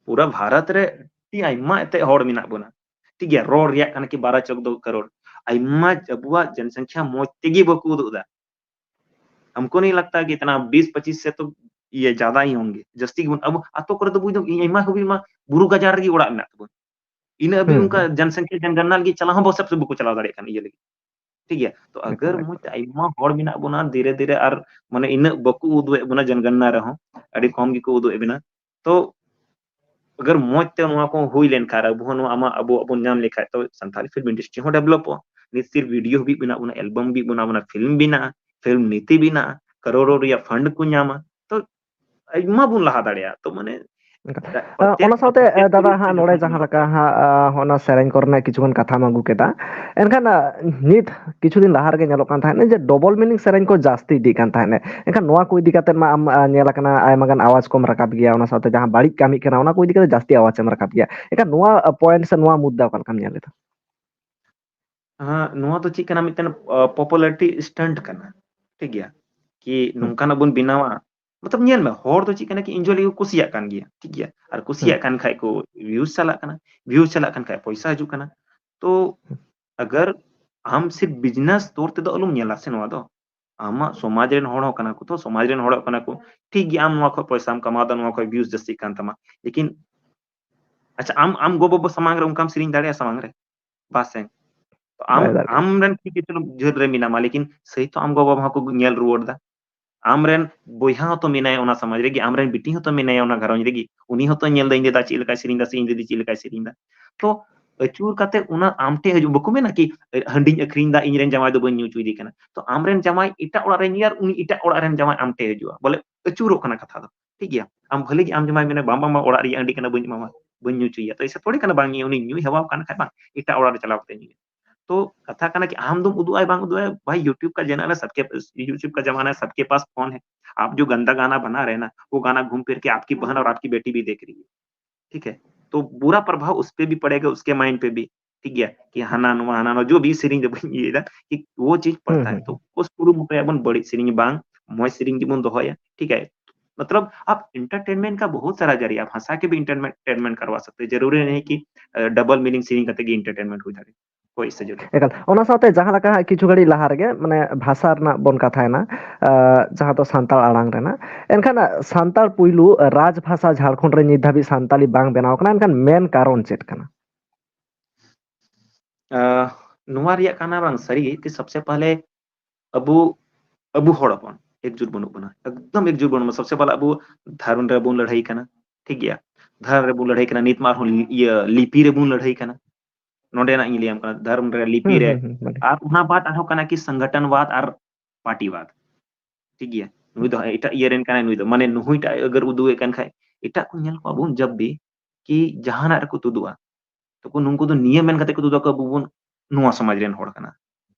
ᱯᱩᱨᱟᱹ ᱵᱷᱟᱨᱚᱛ ᱨᱮ ᱟᱹᱰᱤ ᱟᱭᱢᱟ ᱮᱛᱮ ᱦᱚᱲ ᱢᱮᱱᱟᱜ ᱵᱚᱱᱟ᱾ ᱴᱷᱤᱠ ᱜᱮᱭᱟ, ᱨᱚᱲ ᱨᱮᱭᱟᱜ ᱠᱟᱱᱟ ᱠᱤ ᱵᱟᱨᱚ ᱪᱚᱣᱫᱚ ᱠᱟᱨᱳᱲ᱾ ᱟᱭᱢᱟ ᱟᱵᱚᱣᱟᱜ ᱡᱚᱱᱥᱚᱝᱠᱷᱭᱟ ᱢᱚᱡᱽ ᱛᱮᱜᱮ ᱵᱟᱠᱚ ᱩᱫᱩᱜ ᱮᱫᱟ᱾ हमको नहीं लगता कि इतना बीस पच्चीस से तो ये ज्यादा ही होंगे, ᱡᱟᱹᱥᱛᱤ ᱜᱮᱵᱚᱱ, ᱟᱵᱚ ᱟᱛᱳ ᱠᱚᱨᱮ ᱫᱚ ᱵᱩᱡᱽ ᱫᱟᱢ, ᱤᱧ ᱟᱭᱢᱟ ᱦᱟᱹᱵᱤᱡ ᱢᱟ ᱵᱩᱨᱩ ᱜᱟᱡᱟᱲ ᱨᱮᱜᱮ ᱚᱲᱟᱜ ᱢᱮᱱᱟᱜ ᱛᱟᱵᱚᱱ᱾ ᱤᱱᱟᱹ ᱦᱟᱹᱵᱤᱡ ᱦᱩᱸ, ᱚᱱᱠᱟ ᱦᱩᱸ᱾ ᱡᱚᱱᱥᱚᱝᱠᱷᱭᱟ ᱡᱚᱱᱜᱚᱱᱱᱟ ᱞᱟᱹᱜᱤᱫ ᱪᱟᱞᱟᱣ ᱦᱚᱸ ᱵᱟᱥᱮ ᱵᱟᱠᱚ ᱪᱟᱞᱟᱣ ᱫᱟᱲᱮᱭᱟᱜ ᱠᱟᱱ ᱤᱭᱟᱹ ᱞᱟᱹᱜᱤᱫ᱾ ᱴᱷᱤᱠ ᱜᱮᱭᱟ? ᱛᱚ ᱟᱜᱟᱨ ᱮᱠᱟᱞ, ᱢᱚᱡᱽ ᱮᱠᱟᱞ᱾ ᱛᱮ ᱟᱭᱢᱟ ᱦᱚᱲ ᱢᱮᱱᱟᱜ ᱵᱚᱱᱟ, ᱫᱷᱤᱨᱮ ᱫᱷᱤᱨᱮ ᱟᱨ ᱢᱟᱱᱮ ᱤᱱᱟᱹᱜ ᱵᱟᱠᱚ ᱩᱫᱩᱜ ᱮᱫ ᱵᱚᱱᱟ ᱡᱚᱱᱜᱚᱱᱱᱟ ᱨᱮᱦᱚᱸ, ᱟᱹᱰᱤ ᱠᱚᱢ ᱜᱮᱠᱚ ᱩᱫᱩᱜ ᱮᱫ ᱵᱚᱱᱟ᱾ ᱛᱚ ᱟᱜᱟᱨ ᱢᱚᱡᱽ ᱛᱮ ᱱᱚᱣᱟ ᱠᱚ ᱦᱩᱭ ᱞᱮᱱᱠᱷᱟᱱ, ᱟᱵᱚ ᱦᱚᱸ ᱱᱚᱣᱟ ᱟᱢᱟᱜ ᱟᱵᱚᱣᱟᱜ ᱵᱚᱱ ᱧᱟᱢ ᱞᱮᱠᱷᱟᱡ, ᱛᱚ ᱥᱟᱱᱛᱟᱲᱤ ᱯᱷᱤᱞᱢ ᱤᱱᱰᱟᱥᱴᱨᱤ ᱦᱚᱸ ᱰᱮᱵᱷᱞᱚᱯᱚᱜᱼᱟ᱾ ᱱᱤᱛ ᱥᱤᱨ ᱵᱷᱤᱰᱤᱭᱳ ᱦᱟᱹᱵᱤᱡ ᱵᱮᱱᱟᱜ ᱵᱚᱱᱟ, ᱮᱞᱵᱟᱢ ᱦᱟᱹᱵᱤᱡ ᱵᱮᱱᱟᱜ ᱵᱚᱱᱟ, ᱯᱷᱤᱞᱢ ᱵᱮᱱᱟᱜᱼᱟ, ᱯᱷᱤᱞᱢ ᱱᱤᱛᱤ ᱵᱮᱱᱟᱜᱼᱟ, ᱠᱟᱨᱳᱲ ᱨᱮᱭᱟᱜ ᱯᱷᱟᱱᱰ ᱠᱚ ᱧᱟᱢᱟ᱾ ᱛᱚ ᱟᱭᱢᱟ ᱵᱚᱱ ᱞᱟᱦᱟ ᱫᱟᱲᱮᱭᱟᱜᱼᱟ᱾ ᱛᱚ ᱢᱟᱱᱮ ᱮᱱᱠᱷᱟᱱ, ᱯᱨᱚᱛᱮᱠ, ᱚᱱᱟ ᱥᱟᱶᱛᱮ, ᱯᱨᱚᱛᱮᱠ ᱫᱟᱫᱟ, ᱠᱷᱮᱛᱨᱮ ᱦᱟᱸᱜ ᱱᱚᱰᱮ ᱡᱚᱠᱷᱚᱱ ᱡᱟᱦᱟᱸ ᱞᱮᱠᱟ ᱦᱟᱸᱜ, ᱟ, ᱚᱱᱟ ᱥᱮᱨᱮᱧ ᱠᱚᱨᱮᱱᱟᱜ ᱠᱤᱪᱷᱩ ᱜᱟᱱ ᱠᱟᱛᱷᱟᱢ ᱟᱹᱜᱩ ᱠᱮᱫᱟ, ᱮᱱᱠᱷᱟᱱ, ᱟ, ᱱᱤᱛ ᱠᱤᱪᱷᱩ ᱫᱤᱱ ᱞᱟᱦᱟ ᱨᱮᱜᱮ ᱧᱮᱞᱚᱜ ᱠᱟᱱ ᱛᱟᱦᱮᱸᱫ ᱡᱮ ᱰᱚᱵᱚᱞ ᱢᱤᱱᱤᱝ ᱥᱮᱨᱮᱧ ᱠᱚ ᱡᱟᱹᱥᱛᱤ ᱤᱫᱤᱜ ᱠᱟᱱ ᱛᱟᱦᱮᱸᱫ᱾ ᱮᱱᱠᱷᱟᱱ ᱱᱚᱣᱟ ᱠᱚ ᱤᱫᱤ ᱠᱟᱛᱮᱫ ᱢᱟ ᱟᱢ, ᱟ, ᱧᱮᱞ ᱟᱠᱟᱱᱟ, ᱟᱭᱢᱟ ᱜᱟᱱ ᱟᱣᱟᱡᱽ ᱠᱚᱢ ᱨᱟᱠᱟᱵ ᱜᱮᱭᱟ, ᱚᱱᱟ ᱥᱟᱶᱛᱮ ᱡᱟᱦᱟᱸ ᱵᱟᱹᱲᱤᱡ ᱠᱟᱹᱢᱤ ᱠᱟᱱᱟ, ᱚᱱᱟ ᱠᱚ ᱤᱫᱤ ᱠᱟᱛᱮᱫ ᱡᱟᱹᱥᱛᱤ ᱟᱣᱟᱡᱽ ᱮᱢ ᱨᱟᱠᱟᱵ ᱜᱮᱭᱟ᱾ ᱮᱱᱠᱷᱟᱱ ᱱᱚᱣᱟ, ᱟ, ᱯᱚᱭᱮᱱᱴ ᱥᱮ ᱱᱚᱣᱟ ᱢᱩᱫᱽᱫᱟ ᱚᱠᱟ ᱞᱮᱠᱟᱢ ᱧᱮᱞ ᱮᱫᱟ? ᱦᱮᱸ, ᱱᱚᱣᱟ ᱫᱚ ᱪᱮᱫ ᱠᱟᱱᱟ, ᱢᱤᱫᱴᱮᱱ, ᱟ, ᱯᱚᱯᱩᱞᱟᱨᱤᱴᱤ ᱥᱴᱟᱱᱴ ᱠᱟᱱᱟ, ᱴᱷᱤᱠ ᱜᱮᱭᱟ? ᱠᱤ ᱦᱩᱸ᱾ ᱱᱚᱝᱠᱟᱱᱟᱜ ᱵᱚᱱ ᱵᱮᱱᱟᱣᱟ, ᱢᱚᱛᱞᱚᱵ ᱧᱮᱞ ᱢᱮ, ᱦᱚᱲ ᱫᱚ ᱪᱮᱫ ᱠᱟᱱᱟ ᱠᱤ ᱤᱱᱡᱚᱭ ᱞᱟᱹᱜᱤᱫ ᱠᱚ ᱠᱩᱥᱤᱭᱟᱜ ᱠᱟᱱ ᱜᱮᱭᱟ, ᱴᱷᱤᱠ ᱜᱮᱭᱟ? ᱟᱨ ᱠᱩᱥᱤᱭᱟᱜ ᱦᱩᱸ᱾ ᱠᱟᱱ ᱠᱷᱟᱡ ᱠᱚ ᱵᱷᱤᱭᱩᱡᱽ ᱪᱟᱞᱟᱜ ᱠᱟᱱᱟ, ᱵᱷᱤᱭᱩᱡᱽ ᱪᱟᱞᱟᱜ ᱠᱟᱱ ᱠᱷᱟᱡ ᱯᱚᱭᱥᱟ ᱦᱤᱡᱩᱜ ᱠᱟᱱᱟ᱾ ᱛᱚ ᱦᱩᱸ᱾ ᱟᱜᱟᱨ ᱟᱢ ᱥᱤᱨᱯ ᱵᱤᱡᱽᱱᱮᱥ ᱛᱚᱨ ᱛᱮᱫᱚ ᱟᱞᱚᱢ ᱧᱮᱞᱟ ᱥᱮ ᱱᱚᱣᱟ ᱫᱚ, ᱟᱢᱟᱜ ᱥᱚᱢᱟᱡᱽ ᱨᱮᱱ ᱦᱚᱲ ᱦᱚᱸ ᱠᱟᱱᱟ ᱠᱚ, ᱛᱚ ᱥᱚᱢᱟᱡᱽ ᱨᱮᱱ ᱦᱚᱲ ᱠᱟᱱᱟ ᱠᱚ, ᱴᱷᱤᱠ ᱜᱮᱭᱟ, ᱟᱢ ᱱᱚᱣᱟ ᱠᱷᱚᱡ ᱯᱚᱭᱥᱟᱢ ᱠᱟᱢᱟᱣ ᱫᱟ, ᱱᱚᱣᱟ ᱠᱷᱚᱡ ᱵᱷᱤᱭᱩᱡᱽ ᱡᱟᱹᱥᱛᱤᱜ ᱠᱟᱱ ᱛᱟᱢᱟ, ᱞᱮᱠᱤᱱ ᱟᱪᱪᱷᱟ, ᱟᱢ, ᱟᱢ ᱜᱚ ᱵᱟᱵᱟ ᱥᱟᱢᱟᱝ ᱨᱮ ᱚᱱᱠᱟᱢ ᱥᱮᱨᱮᱧ ᱫᱟᱲᱮᱭᱟᱜᱼᱟ ᱥᱟᱢᱟᱝ ᱨᱮ? ᱵᱟᱥᱮ᱾ ᱛᱚ ᱟᱢ, ᱵᱟᱭ ᱫᱟᱲᱮᱭᱟᱜᱼᱟ᱾ ᱟᱢ ᱨᱮᱱ ᱴᱷᱤᱠ ᱡᱷᱟᱹᱞ ᱨᱮ ᱢᱮᱱᱟᱢᱟ, ᱞᱮᱠᱤᱱ ᱥᱮᱭ ᱛᱚ ᱟᱢ ᱜᱚ ᱵᱟᱵᱟ ᱦᱚᱸᱠᱚ ᱧᱮᱞ ᱨᱩᱣᱟᱹᱲ ᱫᱟ᱾ ᱟᱢ ᱨᱮᱱ ᱵᱚᱭᱦᱟ ᱦᱚᱸᱛᱚ ᱢᱮᱱᱟᱭᱟ ᱚᱱᱟ ᱥᱚᱢᱟᱡᱽ ᱨᱮᱜᱮ, ᱟᱢ ᱨᱮᱱ ᱵᱤᱴᱤ ᱦᱚᱸᱛᱚ ᱢᱮᱱᱟᱭᱟ ᱚᱱᱟ ᱜᱷᱟᱨᱚᱸᱡᱽ ᱨᱮᱜᱮ, ᱩᱱᱤ ᱦᱚᱸᱛᱚ ᱧᱮᱞ ᱫᱟ ᱤᱧ ᱫᱟᱫᱟ ᱪᱮᱫ ᱞᱮᱠᱟᱭ ᱥᱮᱨᱮᱧ ᱫᱟ ᱥᱮ ᱤᱧ ᱫᱤᱫᱤ ᱪᱮᱫ ᱞᱮᱠᱟᱭ ᱥᱮᱨᱮᱧ ᱫᱟ᱾ ᱛᱚ ᱟᱹᱪᱩᱨ ᱠᱟᱛᱮ ᱚᱱᱟ ᱟᱢ ᱴᱷᱮᱱ ᱦᱤᱡᱩᱜ, ᱵᱟᱠᱚ ᱢᱮᱱᱟ ᱠᱤ, "ᱦᱟᱺᱰᱤᱧ ᱟᱹᱠᱷᱨᱤᱧ ᱫᱟ, ᱤᱧ ᱨᱮᱱ ᱡᱟᱶᱟᱭ ᱫᱚ ᱵᱟᱹᱧ ᱧᱩ ᱦᱚᱪᱚᱭᱮᱫᱮ ᱠᱟᱱᱟ"? ᱛᱚ ᱟᱢ ᱨᱮᱱ ᱡᱟᱶᱟᱭ ᱮᱴᱟᱜ ᱚᱲᱟᱜ ᱨᱮ ᱧᱩᱭᱟ ᱟᱨ ᱩᱱᱤ ᱮᱴᱟᱜ ᱚᱲᱟᱜ ᱨᱮᱱ ᱡᱟᱶᱟᱭ ᱟᱢ ᱴᱷᱮᱱ ᱦᱤᱡᱩᱜᱼᱟ, ᱵᱚᱞᱮ ᱟᱹᱪᱩᱨᱚᱜ ᱠᱟᱱᱟ ᱠᱟᱛᱷᱟ ᱫᱚ, ᱴᱷᱤᱠ ᱜᱮᱭᱟ? ᱟᱢ ᱵᱷᱟᱹᱞᱤ ᱜᱮ ᱟᱢ ᱡᱟᱶᱟᱭ ᱢᱮᱱᱟ, "ᱵᱟᱝ, ᱵᱟᱝ, ᱵᱟᱝ, ᱚᱲᱟᱜ ᱨᱮᱭᱟᱜ ᱦᱟᱺᱰᱤ ᱠᱟᱱᱟ, ᱵᱟᱹᱧ ᱮᱢᱟᱢᱟ, ᱵᱟᱹᱧ ᱧᱩ ᱦᱚᱪᱚᱭᱮᱭᱟ", ᱛᱚ ᱮᱭᱥᱮ ᱛᱷᱚᱲᱤ ᱠᱟᱱᱟ, ᱵᱟᱝ ᱧᱩᱭᱟ, ᱩᱱᱤ ᱧᱩᱭ ᱦᱮᱣᱟᱣ ᱠᱟᱱ ᱠᱷᱟᱡ ᱵᱟᱝ, ᱮᱴᱟᱜ ᱚᱲᱟᱜ ᱨᱮ ᱪᱟᱞᱟᱣ ᱠᱟᱛᱮ ᱧᱩᱭᱟ᱾ ᱛᱚ ᱠᱟᱛᱷᱟ ᱠᱟᱱᱟ ᱠᱤ ᱟᱢ ᱫᱚᱢ ᱩᱫᱩᱜ ᱟᱭ ᱵᱟᱝ ᱩᱫᱩᱜ ᱟᱭ, ᱵᱷᱟᱭ YouTube का ज़माना है, सबके पास, YouTube का ज़माना है, सबके पास फ़ोन है। आप जो गंदा गाना बना रहे हैं ना, वो गाना घूम फिर के आपकी बहन और आपकी बेटी भी देख रही है, ठीक है? तो बुरा प्रभाव उस पे भी पड़ेगा, उसके माइंड पे भी, ठीक है? कि ᱦᱟᱱᱟ ᱱᱚᱣᱟ, ᱦᱟᱱᱟ ᱱᱚᱣᱟ, जो भी ᱥᱮᱨᱮᱧ ᱨᱮ ᱵᱟᱹᱧ ᱤᱭᱟᱹᱭᱮᱫᱟ, कि वो चीज़ ᱦᱩᱸ, ᱯᱟᱲᱛᱟ ᱦᱩᱸ, ᱦᱮᱸ, ᱦᱩᱸ᱾ ᱛᱚ ᱠᱩᱨᱩᱢᱩᱴᱩᱭᱟᱵᱚᱱ ᱵᱟᱹᱲᱤᱡ ᱥᱮᱨᱮᱧ ᱵᱟᱝ, ᱢᱚᱡᱽ ᱥᱮᱨᱮᱧ ᱜᱮᱵᱚᱱ ᱫᱚᱦᱚᱭᱟ, ᱴᱷᱤᱠ ᱦᱮ? मतलब आप एंटरटेनमेंट का बहुत सारा जरिया, आप हंसा के भी एंटरटेनमेंट करवा सकते हैं, जरूरी नहीं कि, अ, डबल मीनिंग ᱥᱮᱨᱮᱧ ᱠᱟᱛᱮ ᱜᱮ ᱮᱱᱴᱟᱨᱴᱮᱱᱢᱮᱱᱴ ᱦᱩᱭ ᱫᱟᱲᱮᱭᱟᱜᱼᱟ। ᱦᱳᱭ, ᱥᱮ ᱡᱚᱛᱚ᱾ ᱮᱠᱟᱞ᱾ ᱚᱱᱟ ᱥᱟᱶᱛᱮ ᱡᱟᱦᱟᱸ ᱞᱮᱠᱟ ᱦᱟᱸᱜ ᱠᱤᱪᱷᱩ ᱜᱷᱟᱹᱲᱤᱡ ᱞᱟᱦᱟ ᱨᱮᱜᱮ, ᱢᱟᱱᱮ, ᱵᱷᱟᱥᱟ ᱨᱮᱱᱟᱜ ᱵᱚᱱ ᱠᱟᱛᱷᱟᱭᱮᱱᱟ, ᱟᱸ, ᱡᱟᱦᱟᱸ ᱫᱚ ᱥᱟᱱᱛᱟᱲ ᱟᱲᱟᱝ ᱨᱮᱱᱟᱜ᱾ ᱮᱱᱠᱷᱟᱱ, ᱟᱸ, ᱥᱟᱱᱛᱟᱲ ᱯᱩᱭᱞᱩ ᱨᱟᱡᱽ ᱵᱷᱟᱥᱟ ᱡᱷᱟᱲᱠᱷᱚᱸᱰ ᱨᱮ ᱱᱤᱛ ᱫᱷᱟᱹᱵᱤᱡ ᱥᱟᱱᱛᱟᱞᱤ ᱵᱟᱝ ᱵᱮᱱᱟᱣ ᱠᱟᱱᱟ, ᱮᱱᱠᱷᱟᱱ ᱢᱮᱱ ᱠᱟᱨᱚᱱ ᱪᱮᱫ ᱠᱟᱱᱟ? ᱟᱸ, ᱱᱚᱣᱟ ᱨᱮᱭᱟᱜ ᱠᱟᱱᱟ ᱵᱟᱝ ᱥᱟᱹᱨᱤ ᱜᱮ ᱠᱤ ᱥᱚᱵᱥᱮ ᱯᱟᱦᱞᱮ ᱟᱵᱚ, ᱟᱵᱚ ᱦᱚᱲ ᱦᱚᱯᱚᱱ ᱮᱠᱡᱩᱴ ᱵᱟᱹᱱᱩᱜ ᱵᱚᱱᱟ, ᱮᱠᱫᱚᱢ ᱮᱠᱡᱩᱴ ᱵᱟᱹᱱᱩᱜ ᱵᱚᱱᱟ᱾ ᱥᱚᱵᱥᱮ ᱯᱟᱦᱞᱮ ᱟᱵᱚ ᱫᱷᱚᱨᱢ ᱨᱮᱵᱚᱱ ᱞᱟᱹᱲᱦᱟᱹᱭ ᱠᱟᱱᱟ, ᱴᱷᱤᱠ ᱜᱮᱭᱟ? ᱫᱷᱚᱨᱢ ᱨᱮᱵᱚᱱ ᱞᱟᱹᱲᱦᱟᱹᱭ ᱠᱟᱱᱟ, ᱱᱤᱛ ᱢᱟ ᱟᱨᱦᱚᱸ ᱤᱭᱟᱹ ᱞᱤᱯᱤ ᱨᱮᱵᱚᱱ ᱞᱟᱹᱲᱦᱟᱹᱭ ᱠᱟᱱᱟ᱾ ᱱᱚᱰᱮᱱᱟᱜ ᱤᱧ ᱞᱟᱹᱭᱟᱢ ᱠᱟᱱᱟ, ᱫᱷᱚᱨᱢ ᱨᱮ, ᱞᱤᱯᱤ ᱦᱩᱸ, ᱨᱮ, ᱦᱩᱸ, ᱦᱩᱸ, ᱵᱟᱰᱟᱭ᱾ ᱟᱨ ᱚᱱᱟ ᱵᱟᱫ ᱟᱨᱦᱚᱸ ᱠᱟᱱᱟ ᱠᱤ ᱥᱚᱝᱜᱚᱴᱷᱚᱱ ᱵᱟᱫ ᱟᱨ ᱯᱟᱨᱴᱤ ᱵᱟᱫ, ᱴᱷᱤᱠ ᱜᱮᱭᱟ? ᱱᱩᱭ ᱫᱚ ᱮᱴᱟᱜ ᱤᱭᱟᱹ ᱨᱮᱱ ᱠᱟᱱᱟᱭ, ᱱᱩᱭ ᱫᱚ, ᱢᱟᱱᱮ, ᱱᱩᱭᱴᱟᱜ ᱟᱜᱟᱨ ᱩᱫᱩᱜ ᱮᱫ ᱠᱟᱱ ᱠᱷᱟᱡ, ᱮᱴᱟᱜ ᱠᱚ ᱧᱮᱞ ᱠᱚᱣᱟ ᱵᱚᱱ ᱡᱟᱵ ᱵᱷᱤ ᱠᱤ ᱡᱟᱦᱟᱱᱟᱜ ᱨᱮᱠᱚ ᱛᱩᱫᱩᱜᱼᱟ, ᱛᱚᱠᱷᱚᱱ ᱱᱩᱠᱩ ᱫᱚ ᱱᱤᱭᱟᱹ ᱢᱮᱱ ᱠᱟᱛᱮ ᱠᱚ ᱛᱩᱫᱩᱜᱼᱟ ᱠᱤ ᱟᱵᱚ ᱵᱚᱱ ᱱᱚᱣᱟ ᱥᱚᱢᱟᱡᱽ ᱨᱮᱱ ᱦᱚᱲ ᱠᱟᱱᱟ᱾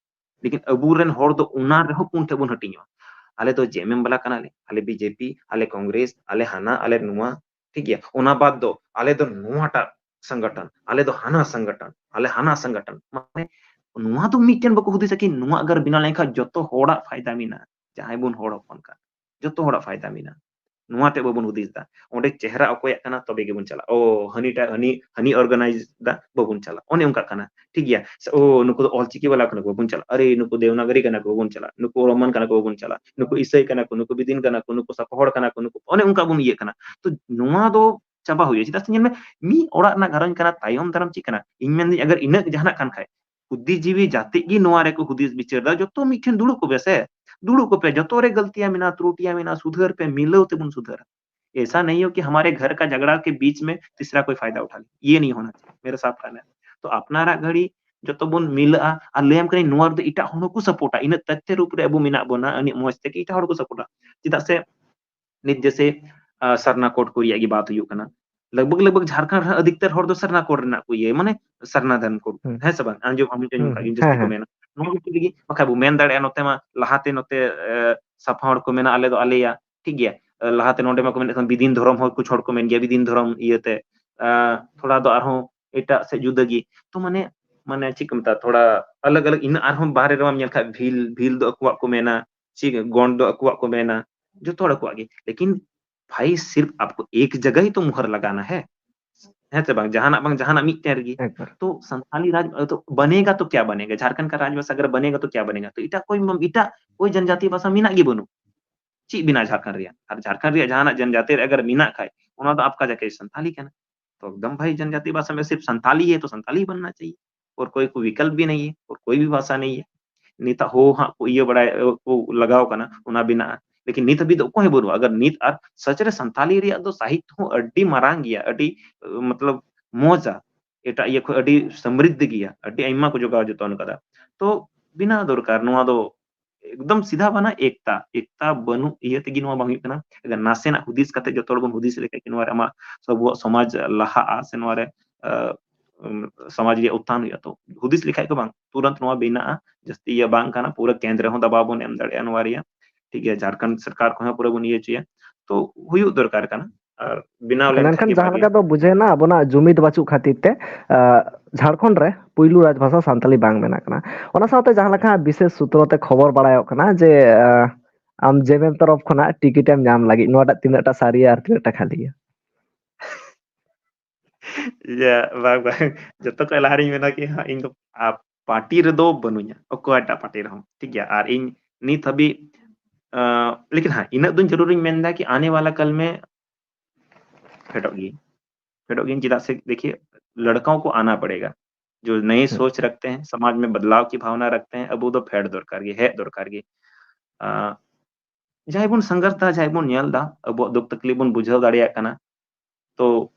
ᱞᱮᱠᱤᱱ ᱟᱵᱚᱨᱮᱱ ᱦᱚᱲ ᱫᱚ ᱚᱱᱟ ᱨᱮᱦᱚᱸ ᱯᱩᱱ ᱴᱷᱮᱡ ᱵᱚᱱ ᱦᱟᱹᱴᱤᱧᱚᱜᱼᱟ᱾ ᱟᱞᱮ ᱫᱚ ᱡᱮ ᱮᱢ ᱮᱢ ᱵᱟᱞᱟ ᱠᱟᱱᱟᱞᱮ, ᱟᱞᱮ ᱵᱤ ᱡᱮ ᱯᱤ, ᱟᱞᱮ ᱠᱚᱝᱜᱨᱮᱥ, ᱟᱞᱮ ᱦᱟᱱᱟ, ᱟᱞᱮ ᱱᱚᱣᱟ, ᱴᱷᱤᱠ ᱜᱮᱭᱟ? ᱚᱱᱟ ᱵᱟᱫ ᱫᱚ ᱟᱞᱮ ᱫᱚ ᱱᱚᱣᱟᱴᱟᱜ ᱥᱚᱝᱜᱚᱴᱷᱚᱱ, ᱟᱞᱮ ᱫᱚ ᱦᱟᱱᱟ ᱥᱚᱝᱜᱚᱴᱷᱚᱱ, ᱟᱞᱮ ᱦᱟᱱᱟ ᱥᱚᱝᱜᱚᱴᱷᱚᱱ᱾ ᱢᱟᱱᱮ ᱱᱚᱣᱟ ᱫᱚ ᱢᱤᱫᱴᱮᱱ ᱵᱟᱠᱚ ᱦᱩᱫᱤᱥᱟ ᱠᱤ ᱱᱚᱣᱟ ᱟᱜᱟᱨ ᱵᱮᱱᱟᱣ ᱞᱮᱱᱠᱷᱟᱱ ᱡᱚᱛᱚ ᱦᱚᱲᱟᱜ ᱯᱷᱟᱭᱫᱟ ᱢᱮᱱᱟᱜᱼᱟ, ᱡᱟᱦᱟᱸᱭ ᱵᱚᱱ ᱦᱚᱲ ᱦᱚᱯᱚᱱ ᱠᱟᱱ, ᱡᱚᱛᱚ ᱦᱚᱲᱟᱜ ᱯᱷᱟᱭᱫᱟ ᱢᱮᱱᱟᱜᱼᱟ᱾ ᱱᱚᱣᱟ ᱛᱮ ᱵᱟᱵᱚᱱ ᱦᱩᱫᱤᱥ ᱮᱫᱟ᱾ ᱚᱸᱰᱮ ᱪᱮᱦᱨᱟ ᱚᱠᱚᱭᱟᱜ ᱠᱟᱱᱟ, ᱛᱚᱵᱮ ᱜᱮᱵᱚᱱ ᱪᱟᱞᱟᱜᱼᱟ᱾ ᱳ, ᱦᱟᱹᱱᱤᱴᱟᱜ, ᱦᱟᱹᱱᱤ, ᱦᱟᱹᱱᱤ ᱚᱨᱜᱟᱱᱟᱭᱤᱡᱽ ᱫᱟ, ᱵᱟᱵᱚᱱ ᱪᱟᱞᱟᱜᱼᱟ᱾ ᱚᱱᱮ ᱚᱱᱠᱟᱜ ᱠᱟᱱᱟ, ᱴᱷᱤᱠ ᱜᱮᱭᱟ? ᱥᱮ, ᱳ, ᱱᱩᱠᱩ ᱫᱚ ᱚᱞᱪᱤᱠᱤ ᱵᱟᱞᱟ ᱠᱟᱱᱟ ᱠᱚ, ᱵᱟᱵᱚᱱ ᱪᱟᱞᱟᱜᱼᱟ᱾ ᱟᱨᱮ, ᱱᱩᱠᱩ ᱫᱮᱵᱽᱱᱟᱜᱚᱨᱤ ᱠᱟᱱᱟ ᱠᱚ, ᱵᱟᱵᱚᱱ ᱪᱟᱞᱟᱜᱼᱟ᱾ ᱱᱩᱠᱩ ᱨᱳᱢᱟᱱ ᱠᱟᱱᱟ ᱠᱚ, ᱵᱟᱵᱚᱱ ᱪᱟᱞᱟᱜᱼᱟ᱾ ᱱᱩᱠᱩ ᱤᱥᱟᱹᱭ ᱠᱟᱱᱟ ᱠᱚ, ᱱᱩᱠᱩ ᱵᱤᱫᱤᱱ ᱠᱟᱱᱟ ᱠᱚ, ᱱᱩᱠᱩ ᱥᱟᱯᱟ ᱦᱚᱲ ᱠᱟᱱᱟ ᱠᱚ, ᱱᱩᱠᱩ, ᱚᱱᱮ ᱚᱱᱠᱟ ᱵᱚᱱ ᱤᱭᱟᱹᱜ ᱠᱟᱱᱟ᱾ ᱛᱚ, ᱱᱚᱣᱟ ᱫᱚ ᱪᱟᱵᱟ ᱦᱩᱭᱩᱜᱼᱟ᱾ ᱪᱮᱫᱟᱜ ᱥᱮ ᱧᱮᱞ ᱢᱮ, ᱢᱤᱫ ᱚᱲᱟᱜ ᱨᱮᱱᱟᱜ ᱜᱷᱟᱨᱚᱸᱡᱽ ᱠᱟᱱᱟ, ᱛᱟᱭᱚᱢ ᱫᱟᱨᱟᱢ ᱪᱮᱫ ᱠᱟᱱᱟ? ᱤᱧ ᱢᱮᱱᱫᱟᱹᱧ, ᱟᱜᱟᱨ ᱤᱱᱟᱹᱜ ᱡᱟᱦᱟᱱᱟᱜ ᱠᱟᱱ ᱠᱷᱟᱡ, ᱵᱩᱫᱽᱫᱷᱤᱡᱤᱵᱤ ᱡᱟᱛᱮ ᱜᱮ ᱱᱚᱣᱟ ᱨᱮᱠᱚ ᱦᱩᱫᱤᱥ ᱵᱤᱪᱟᱹᱨ ᱫᱟ, ᱡᱚᱛᱚ ᱢᱤᱫ ᱴᱷᱮᱱ ᱫᱩᱲᱩᱵ ᱠᱚᱯᱮ ᱥᱮ, ᱫᱩᱲᱩᱵ ᱠᱚᱯᱮ, ᱡᱚᱛᱚ ᱨᱮ ᱜᱟᱹᱞᱛᱤᱭᱟ ᱢᱮᱱᱟᱜᱼᱟ, ᱛᱨᱩᱴᱤᱭᱟ ᱢᱮᱱᱟᱜᱼᱟ, ᱥᱩᱫᱷᱟᱹᱨ ᱯᱮ, ᱢᱤᱞᱟᱹᱣ ᱛᱮᱵᱚᱱ ᱥᱩᱫᱷᱟᱹᱨᱟ᱾ ऐसा नहीं हो कि हमारे घर का झगड़ा के बीच में तीसरा कोई फायदा उठा ले, ये नहीं होना चाहिए, मेरा साफ कहना है। तो ᱟᱯᱱᱟᱨᱟᱜ ᱜᱷᱟᱹᱲᱤ ᱡᱚᱛᱚ ᱵᱚᱱ ᱢᱤᱞᱟᱹᱜᱼᱟ, ᱟᱨ ᱞᱟᱹᱭᱟᱢ ᱠᱟᱹᱱᱟᱹᱧ ᱱᱚᱣᱟ ᱨᱮᱫᱚ ᱮᱴᱟᱜ ᱦᱚᱲ ᱦᱚᱸᱠᱚ ᱥᱟᱯᱳᱨᱴᱟ, ᱤᱱᱟᱹᱜ ᱛᱚᱛᱛᱷᱚ ᱨᱩᱯ ᱨᱮ ᱟᱵᱚ ᱢᱮᱱᱟᱜ ᱵᱚᱱᱟ, ᱟᱹᱱᱤᱡ ᱢᱚᱡᱽ ᱛᱮᱜᱮ ᱮᱴᱟᱜ ᱦᱚᱲ ᱠᱚ ᱥᱟᱯᱳᱨᱴᱟ᱾ ᱪᱮᱫᱟᱜ ᱥᱮ ᱱᱤᱛ ᱡᱮᱥᱮ ᱥᱟᱨᱱᱟ ᱠᱳᱰ ᱠᱚ ᱨᱮᱭᱟᱜ ᱜᱮ ᱵᱟᱛ ᱦᱩᱭᱩᱜ ᱠᱟᱱᱟ, ᱞᱟᱜᱽ ᱵᱷᱟᱜᱽ ᱞᱟᱜᱽ ᱵᱷᱟᱜᱽ ᱡᱷᱟᱲᱠᱷᱚᱸᱰ ᱨᱮ ᱟᱫᱷᱤᱠᱛᱟᱨ ᱦᱚᱲ ᱫᱚ ᱥᱟᱨᱱᱟ ᱠᱳᱰ ᱨᱮᱱᱟᱜ ᱠᱚ ᱤᱭᱟᱹ, ᱢᱟᱱᱮ ᱥᱟᱨᱱᱟ ᱫᱷᱚᱨᱢ ᱠᱳᱰ, ᱦᱮᱸ ᱥᱮ ᱵᱟᱝ? ᱟᱸᱡᱚᱢ ᱟᱸᱡᱚᱢ ᱠᱟᱜ ᱜᱮ ᱡᱟᱹᱥᱛᱤ ᱠᱚ ᱢᱮᱱᱟ᱾ ᱱᱚᱣᱟ ᱠᱚ ᱞᱟᱹᱜᱤᱫ ᱵᱟᱠᱷᱟᱡ ᱵᱚ ᱢᱮᱱ ᱫᱟᱲᱮᱭᱟᱜᱼᱟ, ᱱᱚᱛᱮ ᱢᱟ ᱞᱟᱦᱟᱛᱮ ᱱᱚᱛᱮ ᱥᱟᱯᱷᱟ ᱦᱚᱲ ᱠᱚ ᱢᱮᱱᱟ, ᱟᱞᱮ ᱫᱚ ᱟᱞᱮᱭᱟ, ᱴᱷᱤᱠ ᱜᱮᱭᱟ᱾ ᱞᱟᱦᱟᱛᱮ ᱱᱚᱰᱮ ᱢᱟᱠᱚ ᱢᱮᱱᱮᱫ ᱛᱟᱦᱮᱸ ᱵᱤᱫᱤᱱ ᱫᱷᱚᱨᱚᱢ ᱦᱚᱸ ᱠᱩᱪ ᱦᱚᱲ ᱠᱚ ᱢᱮᱱ ᱜᱮᱭᱟ, ᱵᱤᱫᱤᱱ ᱫᱷᱚᱨᱚᱢ ᱤᱭᱟᱹᱛᱮ ᱛᱷᱚᱲᱟ ᱫᱚ ᱟᱨᱦᱚᱸ ᱮᱴᱟᱜ ᱥᱮᱫ ᱡᱩᱫᱟᱹ ᱜᱮ᱾ ᱛᱚ ᱢᱟᱱᱮ, ᱢᱟᱱᱮ ᱪᱮᱫ ᱠᱚ ᱢᱮᱛᱟᱜᱼᱟ, ᱛᱷᱚᱲᱟ ᱟᱞᱟᱜᱽ ᱟᱞᱟᱜᱽ᱾ ᱤᱱᱟᱹ ᱟᱨᱦᱚᱸ ᱵᱟᱦᱨᱮ ᱨᱮᱢᱟᱢ ᱧᱮᱞ ᱠᱷᱟᱡ ᱵᱷᱤᱞ, ᱵᱷᱤᱞ ᱫᱚ ᱟᱠᱚᱣᱟᱜ ᱠᱚ ᱢᱮᱱᱟ, ᱪᱮᱫ ᱜᱚᱸᱰ ᱫᱚ ᱟᱠᱚᱣᱟᱜ ᱠᱚ ᱢᱮᱱᱟ, ᱡᱚᱛᱚ ᱦᱚᱲ ᱟᱠᱚᱣᱟᱜ ᱜᱮ᱾ ᱞᱮᱠᱤᱱ ᱵᱷᱟᱭ ᱥᱤᱨᱯ ᱟᱯᱠᱳ ᱮᱠ ᱡᱟᱜᱟ ᱦᱤ ᱛᱚ ᱢᱩᱦᱟᱨ ᱞᱟᱜᱟᱱᱟ ᱦᱮ, ᱦᱮᱸ ᱥᱮ ᱵᱟᱝ? ᱡᱟᱦᱟᱱᱟᱜ ᱵᱟᱝ ᱡᱟᱦᱟᱱᱟᱜ ᱢᱤᱫᱴᱮᱱ ᱨᱮᱜᱮ᱾ ᱛᱚ ᱥᱟᱱᱛᱟᱞᱤ ᱨᱟᱡᱽ ᱛᱚ ᱵᱟᱱᱮᱜᱟ ᱛᱚ ᱠᱭᱟ ᱵᱟᱱᱮᱜᱟ? ᱡᱷᱟᱨᱠᱷᱚᱸᱰ ᱠᱟ ᱨᱟᱡᱽ ᱵᱷᱟᱥᱟ ᱟᱜᱟᱨ ᱵᱟᱱᱮᱜᱟ ᱛᱚ ᱠᱭᱟ ᱵᱟᱱᱮᱜᱟ? ᱛᱚ ᱮᱴᱟᱜ ᱠᱳᱭ ᱮᱴᱟᱜ ᱠᱳᱭ ᱡᱟᱱᱡᱟᱛᱤᱭ ᱵᱷᱟᱥᱟ ᱢᱮᱱᱟᱜ ᱜᱮ ᱵᱟᱹᱱᱩᱜ᱾ ᱪᱮᱫ ᱵᱮᱱᱟᱜᱼᱟ ᱡᱷᱟᱨᱠᱷᱚᱸᱰ ᱨᱮᱭᱟᱜ? ᱟᱨ ᱡᱷᱟᱨᱠᱷᱚᱸᱰ ᱨᱮᱭᱟᱜ ᱡᱟᱦᱟᱱᱟᱜ ᱡᱟᱱᱡᱟᱛᱤ ᱨᱮ ᱟᱜᱟᱨ ᱢᱮᱱᱟᱜ ᱠᱷᱟᱡ, ᱚᱱᱟ ᱫᱚ ᱟᱯᱠᱟ ᱡᱟᱠᱮ ᱥᱟᱱᱛᱟᱞᱤ ᱠᱟᱱᱟ᱾ तो एकदम भाई जनजाति भाषा में सिर्फ संताली है तो संताली बनना चाहिए, और कोई को विकल्प भी नहीं है और कोई भी भाषा नहीं है। ᱱᱤᱛᱟᱜ ᱦᱳ ᱦᱟᱸᱜ ᱠᱚ ᱤᱭᱟᱹ ᱵᱟᱲᱟᱭ ᱠᱚ ᱞᱟᱜᱟᱣ ᱠᱟᱱᱟ ᱚᱱᱟ ᱵᱮᱱᱟᱜᱼᱟ, ᱞᱮᱠᱤᱱ ᱱᱤᱛ ᱦᱟᱹᱵᱤᱡ ᱫᱚ ᱚᱠᱚᱭ ᱦᱚᱸ ᱵᱟᱹᱱᱩᱜᱼᱟ᱾ ᱟᱜᱟᱨ ᱱᱤᱛ ᱟᱨ ᱥᱟᱪ ᱨᱮ ᱥᱟᱱᱛᱟᱞᱤ ᱨᱮᱭᱟᱜ ᱫᱚ ᱥᱟᱦᱤᱛ ᱦᱚᱸ ᱟᱹᱰᱤ ᱢᱟᱨᱟᱝ ᱜᱮᱭᱟ, ᱟᱹᱰᱤ ᱢᱚᱛᱞᱚᱵ ᱢᱚᱡᱟ, ᱮᱴᱟᱜ ᱤᱭᱟᱹ ᱠᱷᱚᱱ ᱟᱹᱰᱤ ᱥᱚᱢᱨᱤᱫᱷ ᱜᱮᱭᱟ, ᱟᱹᱰᱤ ᱟᱭᱢᱟ ᱠᱚ ᱡᱚᱜᱟᱣ ᱡᱚᱛᱚᱱ ᱠᱟᱫᱟ᱾ ᱛᱚ ᱵᱮᱱᱟᱣ ᱫᱚᱨᱠᱟᱨ ᱱᱚᱣᱟ ᱫᱚ᱾ ᱮᱠᱫᱚᱢ ᱥᱤᱫᱷᱟ ᱵᱟᱱᱟ ᱮᱠᱛᱟ, ᱮᱠᱛᱟ ᱵᱟᱹᱱᱩᱜ ᱤᱭᱟᱹ ᱛᱮᱜᱮ ᱱᱚᱣᱟ ᱵᱟᱝ ᱦᱩᱭᱩᱜ ᱠᱟᱱᱟ᱾ ᱟᱜᱟᱨ ᱱᱟᱥᱮᱱᱟᱜ ᱦᱩᱫᱤᱥ ᱠᱟᱛᱮ ᱡᱚᱛᱚ ᱦᱚᱲ ᱵᱚᱱ ᱦᱩᱫᱤᱥ ᱞᱮᱠᱷᱟᱡ ᱱᱚᱣᱟ ᱨᱮ ᱟᱢᱟᱜ ᱟᱵᱚᱣᱟᱜ ᱥᱚᱢᱟᱡᱽ ᱞᱟᱦᱟᱜᱼᱟ ᱥᱮ ᱱᱚᱣᱟ ᱨᱮ, ᱟᱸ, ᱩᱢ, ᱥᱚᱢᱟᱡᱽ ᱨᱮᱭᱟᱜ ᱩᱛᱛᱷᱟᱱ ᱦᱩᱭᱩᱜᱼᱟ᱾ ᱛᱚ ᱦᱩᱫᱤᱥ ᱞᱮᱠᱷᱟᱡ ᱠᱚ ᱵᱟᱝ, ᱛᱩᱨᱟᱸᱛ ᱱᱚᱣᱟ ᱵᱮᱱᱟᱜᱼᱟ, ᱡᱟᱹᱥᱛᱤ ᱤᱭᱟᱹ ᱵᱟᱝ ᱠᱟᱱᱟ, ᱯᱩᱨᱟᱹ ᱠᱮᱱᱫᱨᱚ ᱦᱚᱸ ᱫᱟᱵᱟᱣ ᱵᱚᱱ ᱮᱢ ᱫᱟᱲᱮᱭᱟᱜᱼᱟ ᱱᱚᱣᱟ ᱨᱮᱭᱟᱜ, ᱴᱷᱤᱠ ᱜᱮᱭᱟ, ᱡᱷᱟᱲᱠᱷᱚᱸᱰ ᱥᱚᱨᱠᱟᱨ ᱠᱚᱦᱚᱸ ᱯᱩᱨᱟᱹ ᱵᱚᱱ ᱤᱭᱟᱹ ᱦᱚᱪᱚᱭᱟ᱾ ᱛᱚ ᱦᱩᱭᱩᱜ ᱫᱚᱨᱠᱟᱨ ᱠᱟᱱᱟ᱾ ᱟᱨ ᱵᱮᱱᱟᱣ ᱞᱮᱱᱠᱷᱟᱱ ᱢᱮᱱᱠᱷᱟᱱ ᱜᱮ ᱡᱟᱦᱟᱸ ᱵᱷᱟᱜᱮ᱾ ᱞᱮᱠᱟ ᱫᱚ ᱵᱩᱡᱷᱟᱹᱣ ᱮᱱᱟ, ᱟᱵᱚᱱᱟᱜ ᱡᱩᱢᱤᱫ ᱵᱟᱹᱪᱩᱜ ᱠᱷᱟᱹᱛᱤᱨ ᱛᱮ, ᱟᱸ, ᱡᱷᱟᱲᱠᱷᱚᱸᱰ ᱨᱮ ᱯᱩᱭᱞᱩ ᱨᱟᱡᱽ ᱵᱷᱟᱥᱟ ᱥᱟᱱᱛᱟᱞᱤ ᱵᱟᱝ ᱵᱮᱱᱟᱜ ᱠᱟᱱᱟ᱾ ᱚᱱᱟ ᱥᱟᱶᱛᱮ ᱡᱟᱦᱟᱸ ᱞᱮᱠᱟ ᱵᱤᱥᱮᱥ ᱥᱩᱛᱨᱚ ᱛᱮ ᱠᱷᱚᱵᱚᱨ ᱵᱟᱲᱟᱭᱚᱜ ᱠᱟᱱᱟ ᱡᱮ, ᱟᱸ, ᱟᱢ ᱡᱮ ᱮᱢ ᱮᱢ ᱛᱚᱨᱚᱯ ᱠᱷᱚᱱᱟᱜ ᱴᱤᱠᱤᱴ ᱮᱢ ᱧᱟᱢ ᱞᱟᱹᱜᱤᱫ, ᱱᱚᱣᱟᱴᱟᱜ ᱛᱤᱱᱟᱹᱜ ᱴᱟ ᱥᱟᱹᱨᱤᱭᱟ ᱟᱨ ᱛᱤᱱᱟᱹᱜ ᱴᱟ ᱠᱷᱟᱹᱞᱤᱭᱟ? ᱤᱭᱟᱹ, ᱵᱟᱝ, ᱵᱟᱝ, ᱡᱚᱛᱚ ᱠᱷᱚᱱ ᱞᱟᱦᱟ ᱨᱤᱧ ᱢᱮᱱᱟ ᱠᱤ ᱦᱟᱸᱜ ᱤᱧ ᱫᱚ, ᱟ, ᱯᱟᱨᱴᱤ ᱨᱮᱫᱚ ᱵᱟᱹᱱᱩᱧᱟ, ᱚᱠᱚᱭᱴᱟᱜ ᱯᱟᱨᱴᱤ ᱨᱮᱦᱚᱸ, ᱴᱷᱤᱠ ᱜᱮᱭᱟ? ᱟᱨ ᱤᱧ ᱱᱤᱛ ᱦᱟᱹᱵᱤᱡ, ᱟᱸ, ᱞᱮᱠᱤᱱ ᱦᱮᱸ, ᱤᱱᱟᱹᱜ ᱫᱚᱧ ᱡᱟᱹᱨᱩᱨᱤᱧ ᱢᱮᱱᱫᱟ ᱠᱤ ᱟᱱᱮ ᱣᱟᱞᱟ ᱠᱟᱞ ᱢᱮ ᱯᱷᱮᱰᱚᱜ ᱜᱤᱭᱟᱹᱧ, ᱯᱷᱮᱰᱚᱜ ᱜᱤᱭᱟᱹᱧ, ᱪᱮᱫᱟᱜ ᱥᱮ ᱫᱮᱠᱷᱤᱭᱮ, ᱞᱟᱲᱠᱟᱣ ᱠᱚ ᱟᱱᱟ ᱯᱟᱲᱮᱜᱟ, जो नए सोच रखते हैं, समाज में बदलाव की भावना रखते हैं, ᱟᱵᱚ ᱫᱚ ᱯᱷᱮᱰ ᱫᱚᱨᱠᱟᱨ ᱜᱮ, ᱦᱮᱡ ᱫᱚᱨᱠᱟᱨ ᱜᱮ᱾ ᱟᱸ, ᱡᱟᱦᱟᱸᱭ ᱵᱚᱱ ᱥᱚᱝᱜᱷᱟᱨᱥ ᱫᱟ, ᱡᱟᱦᱟᱸᱭ ᱵᱚᱱ ᱧᱮᱞ ᱫᱟ, ᱟᱵᱚᱣᱟᱜ ᱫᱩᱠ ᱛᱟᱠᱞᱤᱯ ᱵᱚᱱ ᱵᱩᱡᱷᱟᱹᱣ ᱫᱟᱲᱮᱭᱟᱜ ᱠᱟᱱᱟ, ᱛᱚ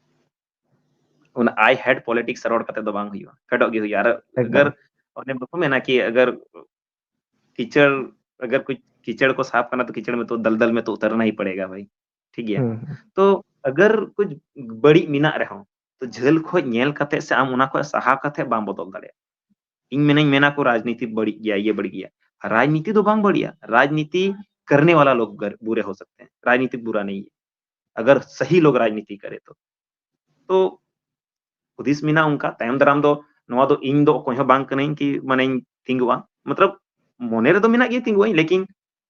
ᱚᱱᱟ I hate politics ᱨᱚᱲ ᱠᱟᱛᱮ ᱫᱚ ᱵᱟᱝ ᱦᱩᱭᱩᱜᱼᱟ, ᱯᱷᱮᱰᱚᱜ ᱜᱮ ᱦᱩᱭᱩᱜᱼᱟ᱾ ᱟᱨ ᱮᱠᱫᱚᱢ᱾ ᱟᱜᱟᱨ ᱚᱱᱮ ᱵᱟᱠᱚ ᱢᱮᱱᱟ ᱠᱤ ᱟᱜᱟᱨ कीचड़, अगर कुछ कीचड़ को साफ करना तो कीचड़ में तो दलदल में तो उतरना ही पड़ेगा भाई, ᱴᱷᱤᱠ ᱜᱮᱭᱟ? ᱦᱩᱸ, ᱦᱩᱸ᱾ ᱛᱚ ᱟᱜᱟᱨ ᱠᱩᱪ ᱵᱟᱹᱲᱤᱡ ᱢᱮᱱᱟᱜ ᱨᱮᱦᱚᱸ, ᱛᱚ ᱡᱷᱟᱹᱞ ᱠᱷᱚᱡ ᱧᱮᱞ ᱠᱟᱛᱮ ᱥᱮ ᱟᱢ ᱚᱱᱟ ᱠᱷᱚᱡ ᱥᱟᱦᱟ ᱠᱟᱛᱮ ᱵᱟᱢ ᱵᱚᱫᱚᱞ ᱫᱟᱲᱮᱭᱟᱜᱼᱟ᱾ ᱤᱧ ᱢᱮᱱᱟᱹᱧ, ᱢᱮᱱᱟ ᱠᱚ ᱨᱟᱡᱽᱱᱤᱛᱤ ᱵᱟᱹᱲᱤᱡ ᱜᱮᱭᱟ, ᱤᱭᱟᱹ ᱵᱟᱹᱲᱤᱡ ᱜᱮᱭᱟ᱾ ᱨᱟᱡᱽᱱᱤᱛᱤ ᱫᱚ ᱵᱟᱝ ᱵᱟᱹᱲᱤᱡᱼᱟ, ᱨᱟᱡᱽᱱᱤᱛᱤ करने वाला लोग बुरे हो सकते हैं, राजनीतिक बुरा नहीं है, अगर सही लोग राजनीति करे तो। ᱛᱚ ᱦᱩᱫᱤᱥ ᱢᱮᱱᱟᱜᱼᱟ ᱚᱱᱠᱟ, ᱛᱟᱭᱚᱢ ᱫᱟᱨᱟᱢ ᱫᱚ ᱱᱚᱣᱟ ᱫᱚ ᱤᱧ ᱫᱚ ᱚᱠᱚᱭ ᱦᱚᱸ ᱵᱟᱝ ᱠᱟᱹᱱᱟᱹᱧ ᱠᱤ ᱢᱟᱱᱮᱧ ᱛᱤᱸᱜᱩᱣᱟ, ᱢᱚᱛᱞᱚᱵ ᱢᱚᱱᱮ ᱨᱮᱫᱚ ᱢᱮᱱᱟᱜ ᱜᱮ ᱛᱤᱸᱜᱩᱣᱟᱹᱧ, ᱞᱮᱠᱤᱱ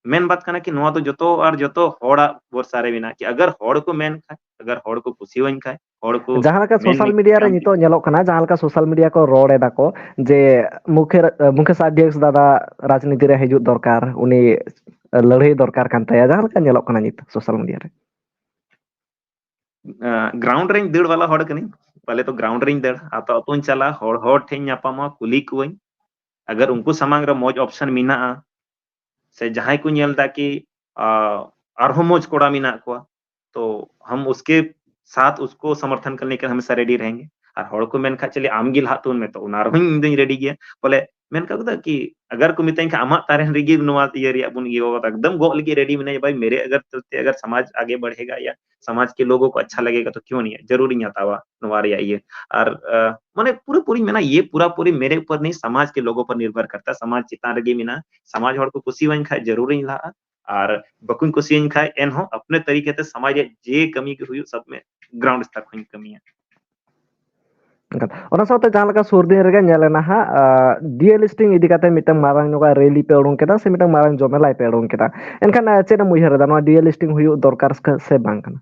ᱢᱮᱱ ᱵᱟᱛ ᱠᱟᱱᱟ ᱠᱤ ᱱᱚᱣᱟ ᱫᱚ ᱡᱚᱛᱚ ᱟᱨ ᱡᱚᱛᱚ ᱦᱚᱲᱟᱜ ᱵᱷᱚᱨᱥᱟ ᱨᱮ ᱢᱮᱱᱟᱜᱼᱟ ᱠᱤ ᱟᱜᱟᱨ ᱦᱚᱲ ᱠᱚ ᱢᱮᱱ ᱠᱷᱟᱡ, ᱟᱜᱟᱨ ᱦᱚᱲ ᱠᱚ ᱠᱩᱥᱤᱣᱟᱹᱧ ᱠᱷᱟᱡ, ᱦᱚᱲ ᱠᱚ ᱡᱟᱦᱟᱸ ᱞᱮᱠᱟ ᱢᱮᱱ social media ᱨᱮ ᱠᱷᱟᱱ ᱱᱤᱛᱚᱜ ᱧᱮᱞᱚᱜ ᱠᱟᱱᱟ, ᱡᱟᱦᱟᱸ ᱞᱮᱠᱟ social media ᱠᱚ ᱨᱚᱲ ᱮᱫᱟ ᱠᱚ ᱡᱮ ᱢᱩᱠᱷᱮ-, ᱢᱩᱠᱷᱮᱥ ᱟᱨ ᱰᱤ ᱮᱠᱥ ᱫᱟᱫᱟ ᱨᱟᱡᱽᱱᱤᱛᱤ ᱨᱮ ᱦᱤᱡᱩᱜ ᱫᱚᱨᱠᱟᱨ, ᱩᱱᱤ ᱞᱟᱹᱲᱦᱟᱹᱭ ᱫᱚᱨᱠᱟᱨ ᱠᱟᱱ ᱛᱟᱭᱟ, ᱡᱟᱦᱟᱸ ᱞᱮᱠᱟ ᱧᱮᱞᱚᱜ ᱠᱟᱱᱟ ᱱᱤᱛ social media ᱨᱮ᱾ ᱜᱨᱟᱣᱩᱱᱰ ᱨᱮᱧ ᱫᱟᱹᱲ ᱵᱟᱞᱟ ᱦᱚᱲ ᱠᱟᱹᱱᱟᱹᱧ, ᱯᱟᱞᱮ ᱛᱚ ᱜᱨᱟᱣᱩᱱᱰ ᱨᱮᱧ ᱫᱟᱹᱲ, ᱟᱛᱳ ᱟᱛᱳᱧ ᱪᱟᱞᱟᱜᱼᱟ, ᱦᱚᱲ ᱦᱚᱲ ᱴᱷᱮᱱ ᱧᱟᱯᱟᱢᱟ, ᱠᱩᱞᱤ ᱠᱚᱣᱟᱹᱧ, ᱟᱜᱟᱨ ᱩᱱᱠᱩ ᱥᱟᱢᱟᱝ ᱨᱮ ᱢᱚᱡᱽ ᱚᱯᱥᱚᱱ ᱢᱮᱱᱟᱜᱼᱟ ᱥᱮ ᱡᱟᱦᱟᱸᱭ ᱠᱚ ᱧᱮᱞ ᱫᱟ ᱠᱤ ᱟᱨᱦᱚᱸ ᱢᱚᱡᱽ ᱠᱚᱲᱟ ᱢᱮᱱᱟᱜ ᱠᱚᱣᱟ, ᱛᱚ ᱦᱟᱢ ᱩᱥᱠᱮ ᱥᱟᱛᱷ ᱩᱥᱠᱳ ᱥᱚᱢᱚᱨᱛᱷᱚᱱ ᱠᱟᱨᱱᱮ ᱠᱮ ᱦᱟᱢᱮᱥᱟ ᱨᱮᱰᱤ ᱨᱮᱦᱮᱸᱜᱮ᱾ ᱟᱨ ᱦᱚᱲ ᱠᱚ ᱢᱮᱱ ᱠᱷᱟᱡ ᱪᱚᱞᱮ ᱟᱢ ᱜᱮ ᱞᱟᱦᱟᱜ ᱛᱟᱵᱚᱱ ᱢᱮ, ᱛᱚ ᱚᱱᱟ ᱨᱮᱦᱚᱸ ᱤᱧ ᱫᱚᱧ ᱨᱮᱰᱤ ᱜᱮᱭᱟ᱾ ᱵᱚᱞᱮ ᱢᱮᱱ ᱠᱟᱜ ᱠᱚᱫᱟ ᱠᱤ ᱟᱜᱟᱨ ᱠᱚ ᱢᱮᱛᱟᱹᱧ ᱠᱷᱟᱡ ᱟᱢᱟᱜ ᱛᱟᱨᱮᱱ ᱨᱮᱜᱮ ᱱᱚᱣᱟ ᱤᱭᱟᱹ ᱨᱮᱭᱟᱜ ᱵᱚᱱ ᱤᱭᱟᱹ ᱮᱠᱫᱚᱢ ᱜᱚᱜ ᱞᱟᱹᱜᱤᱫ ᱨᱮᱰᱤ ᱢᱮᱱᱟᱹᱧᱟ ᱵᱷᱟᱭ, ᱢᱮᱨᱮ ᱟᱜᱟᱨ ᱪᱚᱞᱛᱮ ᱟᱜᱟᱨ ᱥᱚᱢᱟᱡᱽ ᱟᱜᱮ ᱵᱟᱲᱷᱮᱜᱟ ᱭᱟ ᱥᱚᱢᱟᱡᱽ ᱠᱮ ᱞᱳᱜᱳ ᱠᱚ ᱟᱪᱪᱷᱟ ᱞᱟᱜᱮᱜᱟ ᱛᱚ ᱠᱤᱭᱚᱸ ᱱᱟᱦᱤᱸ, ᱡᱟᱨᱩᱨ ᱤᱧ ᱦᱟᱛᱟᱣᱟ ᱱᱚᱣᱟ ᱨᱮᱭᱟᱜ ᱤᱭᱟᱹ᱾ ᱟᱨ ᱢᱟᱱᱮ ᱯᱩᱨᱟᱹ ᱯᱩᱨᱤᱧ ᱢᱮᱱᱟ ᱤᱭᱟᱹ ᱯᱩᱨᱟ ᱯᱩᱨᱤ ᱢᱮᱨᱮ ᱩᱯᱚᱨ ᱱᱟᱦᱤᱸ, ᱥᱚᱢᱟᱡᱽ ᱠᱮ ᱞᱳᱜᱳ ᱯᱚᱨ ᱱᱤᱨᱵᱷᱚᱨ ᱠᱟᱨᱛᱟ, ᱥᱚᱢᱟᱡᱽ ᱪᱮᱛᱟᱱ ᱨᱮᱜᱮ ᱢᱮᱱᱟᱜᱼᱟ᱾ ᱥᱚᱢᱟᱡᱽ ᱦᱚᱲ ᱠᱚ ᱠᱩᱥᱤᱣᱟᱹᱧ ᱠᱷᱟᱡ ᱡᱟᱨᱩᱨᱤᱧ ᱞᱟᱦᱟᱜᱼᱟ, ᱟᱨ ᱵᱟᱠᱚ ᱠᱩᱥᱤᱣᱟᱹᱧ ᱠᱷᱟᱡ ᱮᱱᱦᱚᱸ ᱟᱯᱱᱮ ᱛᱟᱨᱤᱠᱟ ᱛᱮ ᱥᱚᱢᱟᱡᱽ ᱨᱮᱭᱟᱜ ᱡᱮ ᱠᱟᱹᱢᱤ ᱜᱮ ᱦᱩᱭᱩᱜ ᱥᱚᱵ ᱢᱮ ᱜᱨᱟᱣᱩᱱᱰ ᱥᱛᱚᱨ ᱠᱷᱚᱱᱤᱧ ᱠᱟᱹᱢᱤᱭᱟ᱾ ᱚᱱᱟ ᱥᱟᱶᱛᱮ ᱡᱟᱦᱟᱸ ᱞᱮᱠᱟ ᱥᱩᱨ ᱫᱤᱱ ᱨᱮᱜᱮ ᱧᱮᱞ ᱮᱱᱟ ᱦᱟᱸᱜ, ᱰᱤ ᱮ ᱞᱤᱥᱴᱤᱝ ᱤᱫᱤ ᱠᱟᱛᱮ ᱢᱤᱫᱴᱟᱝ ᱢᱟᱨᱟᱝ ᱧᱚᱜᱟᱜ ᱨᱮᱞᱤ ᱯᱮ ᱩᱰᱩᱝ ᱠᱮᱫᱟ ᱥᱮ ᱢᱤᱫᱴᱟᱝ ᱢᱟᱨᱟᱝ ᱡᱚᱢᱮᱞᱟᱭ ᱯᱮ ᱩᱰᱩᱝ ᱠᱮᱫᱟ᱾ ᱮᱱᱠᱷᱟᱱ ᱪᱮᱫ ᱮᱢ ᱩᱭᱦᱟᱹᱨ ᱮᱫᱟ, ᱱᱚᱣᱟ ᱰᱤ ᱮ ᱞᱤᱥᱴᱤᱝ ᱦᱩᱭᱩᱜ ᱫᱚᱨᱠᱟᱨ ᱥᱮ ᱵᱟᱝ ᱠᱟᱱᱟ?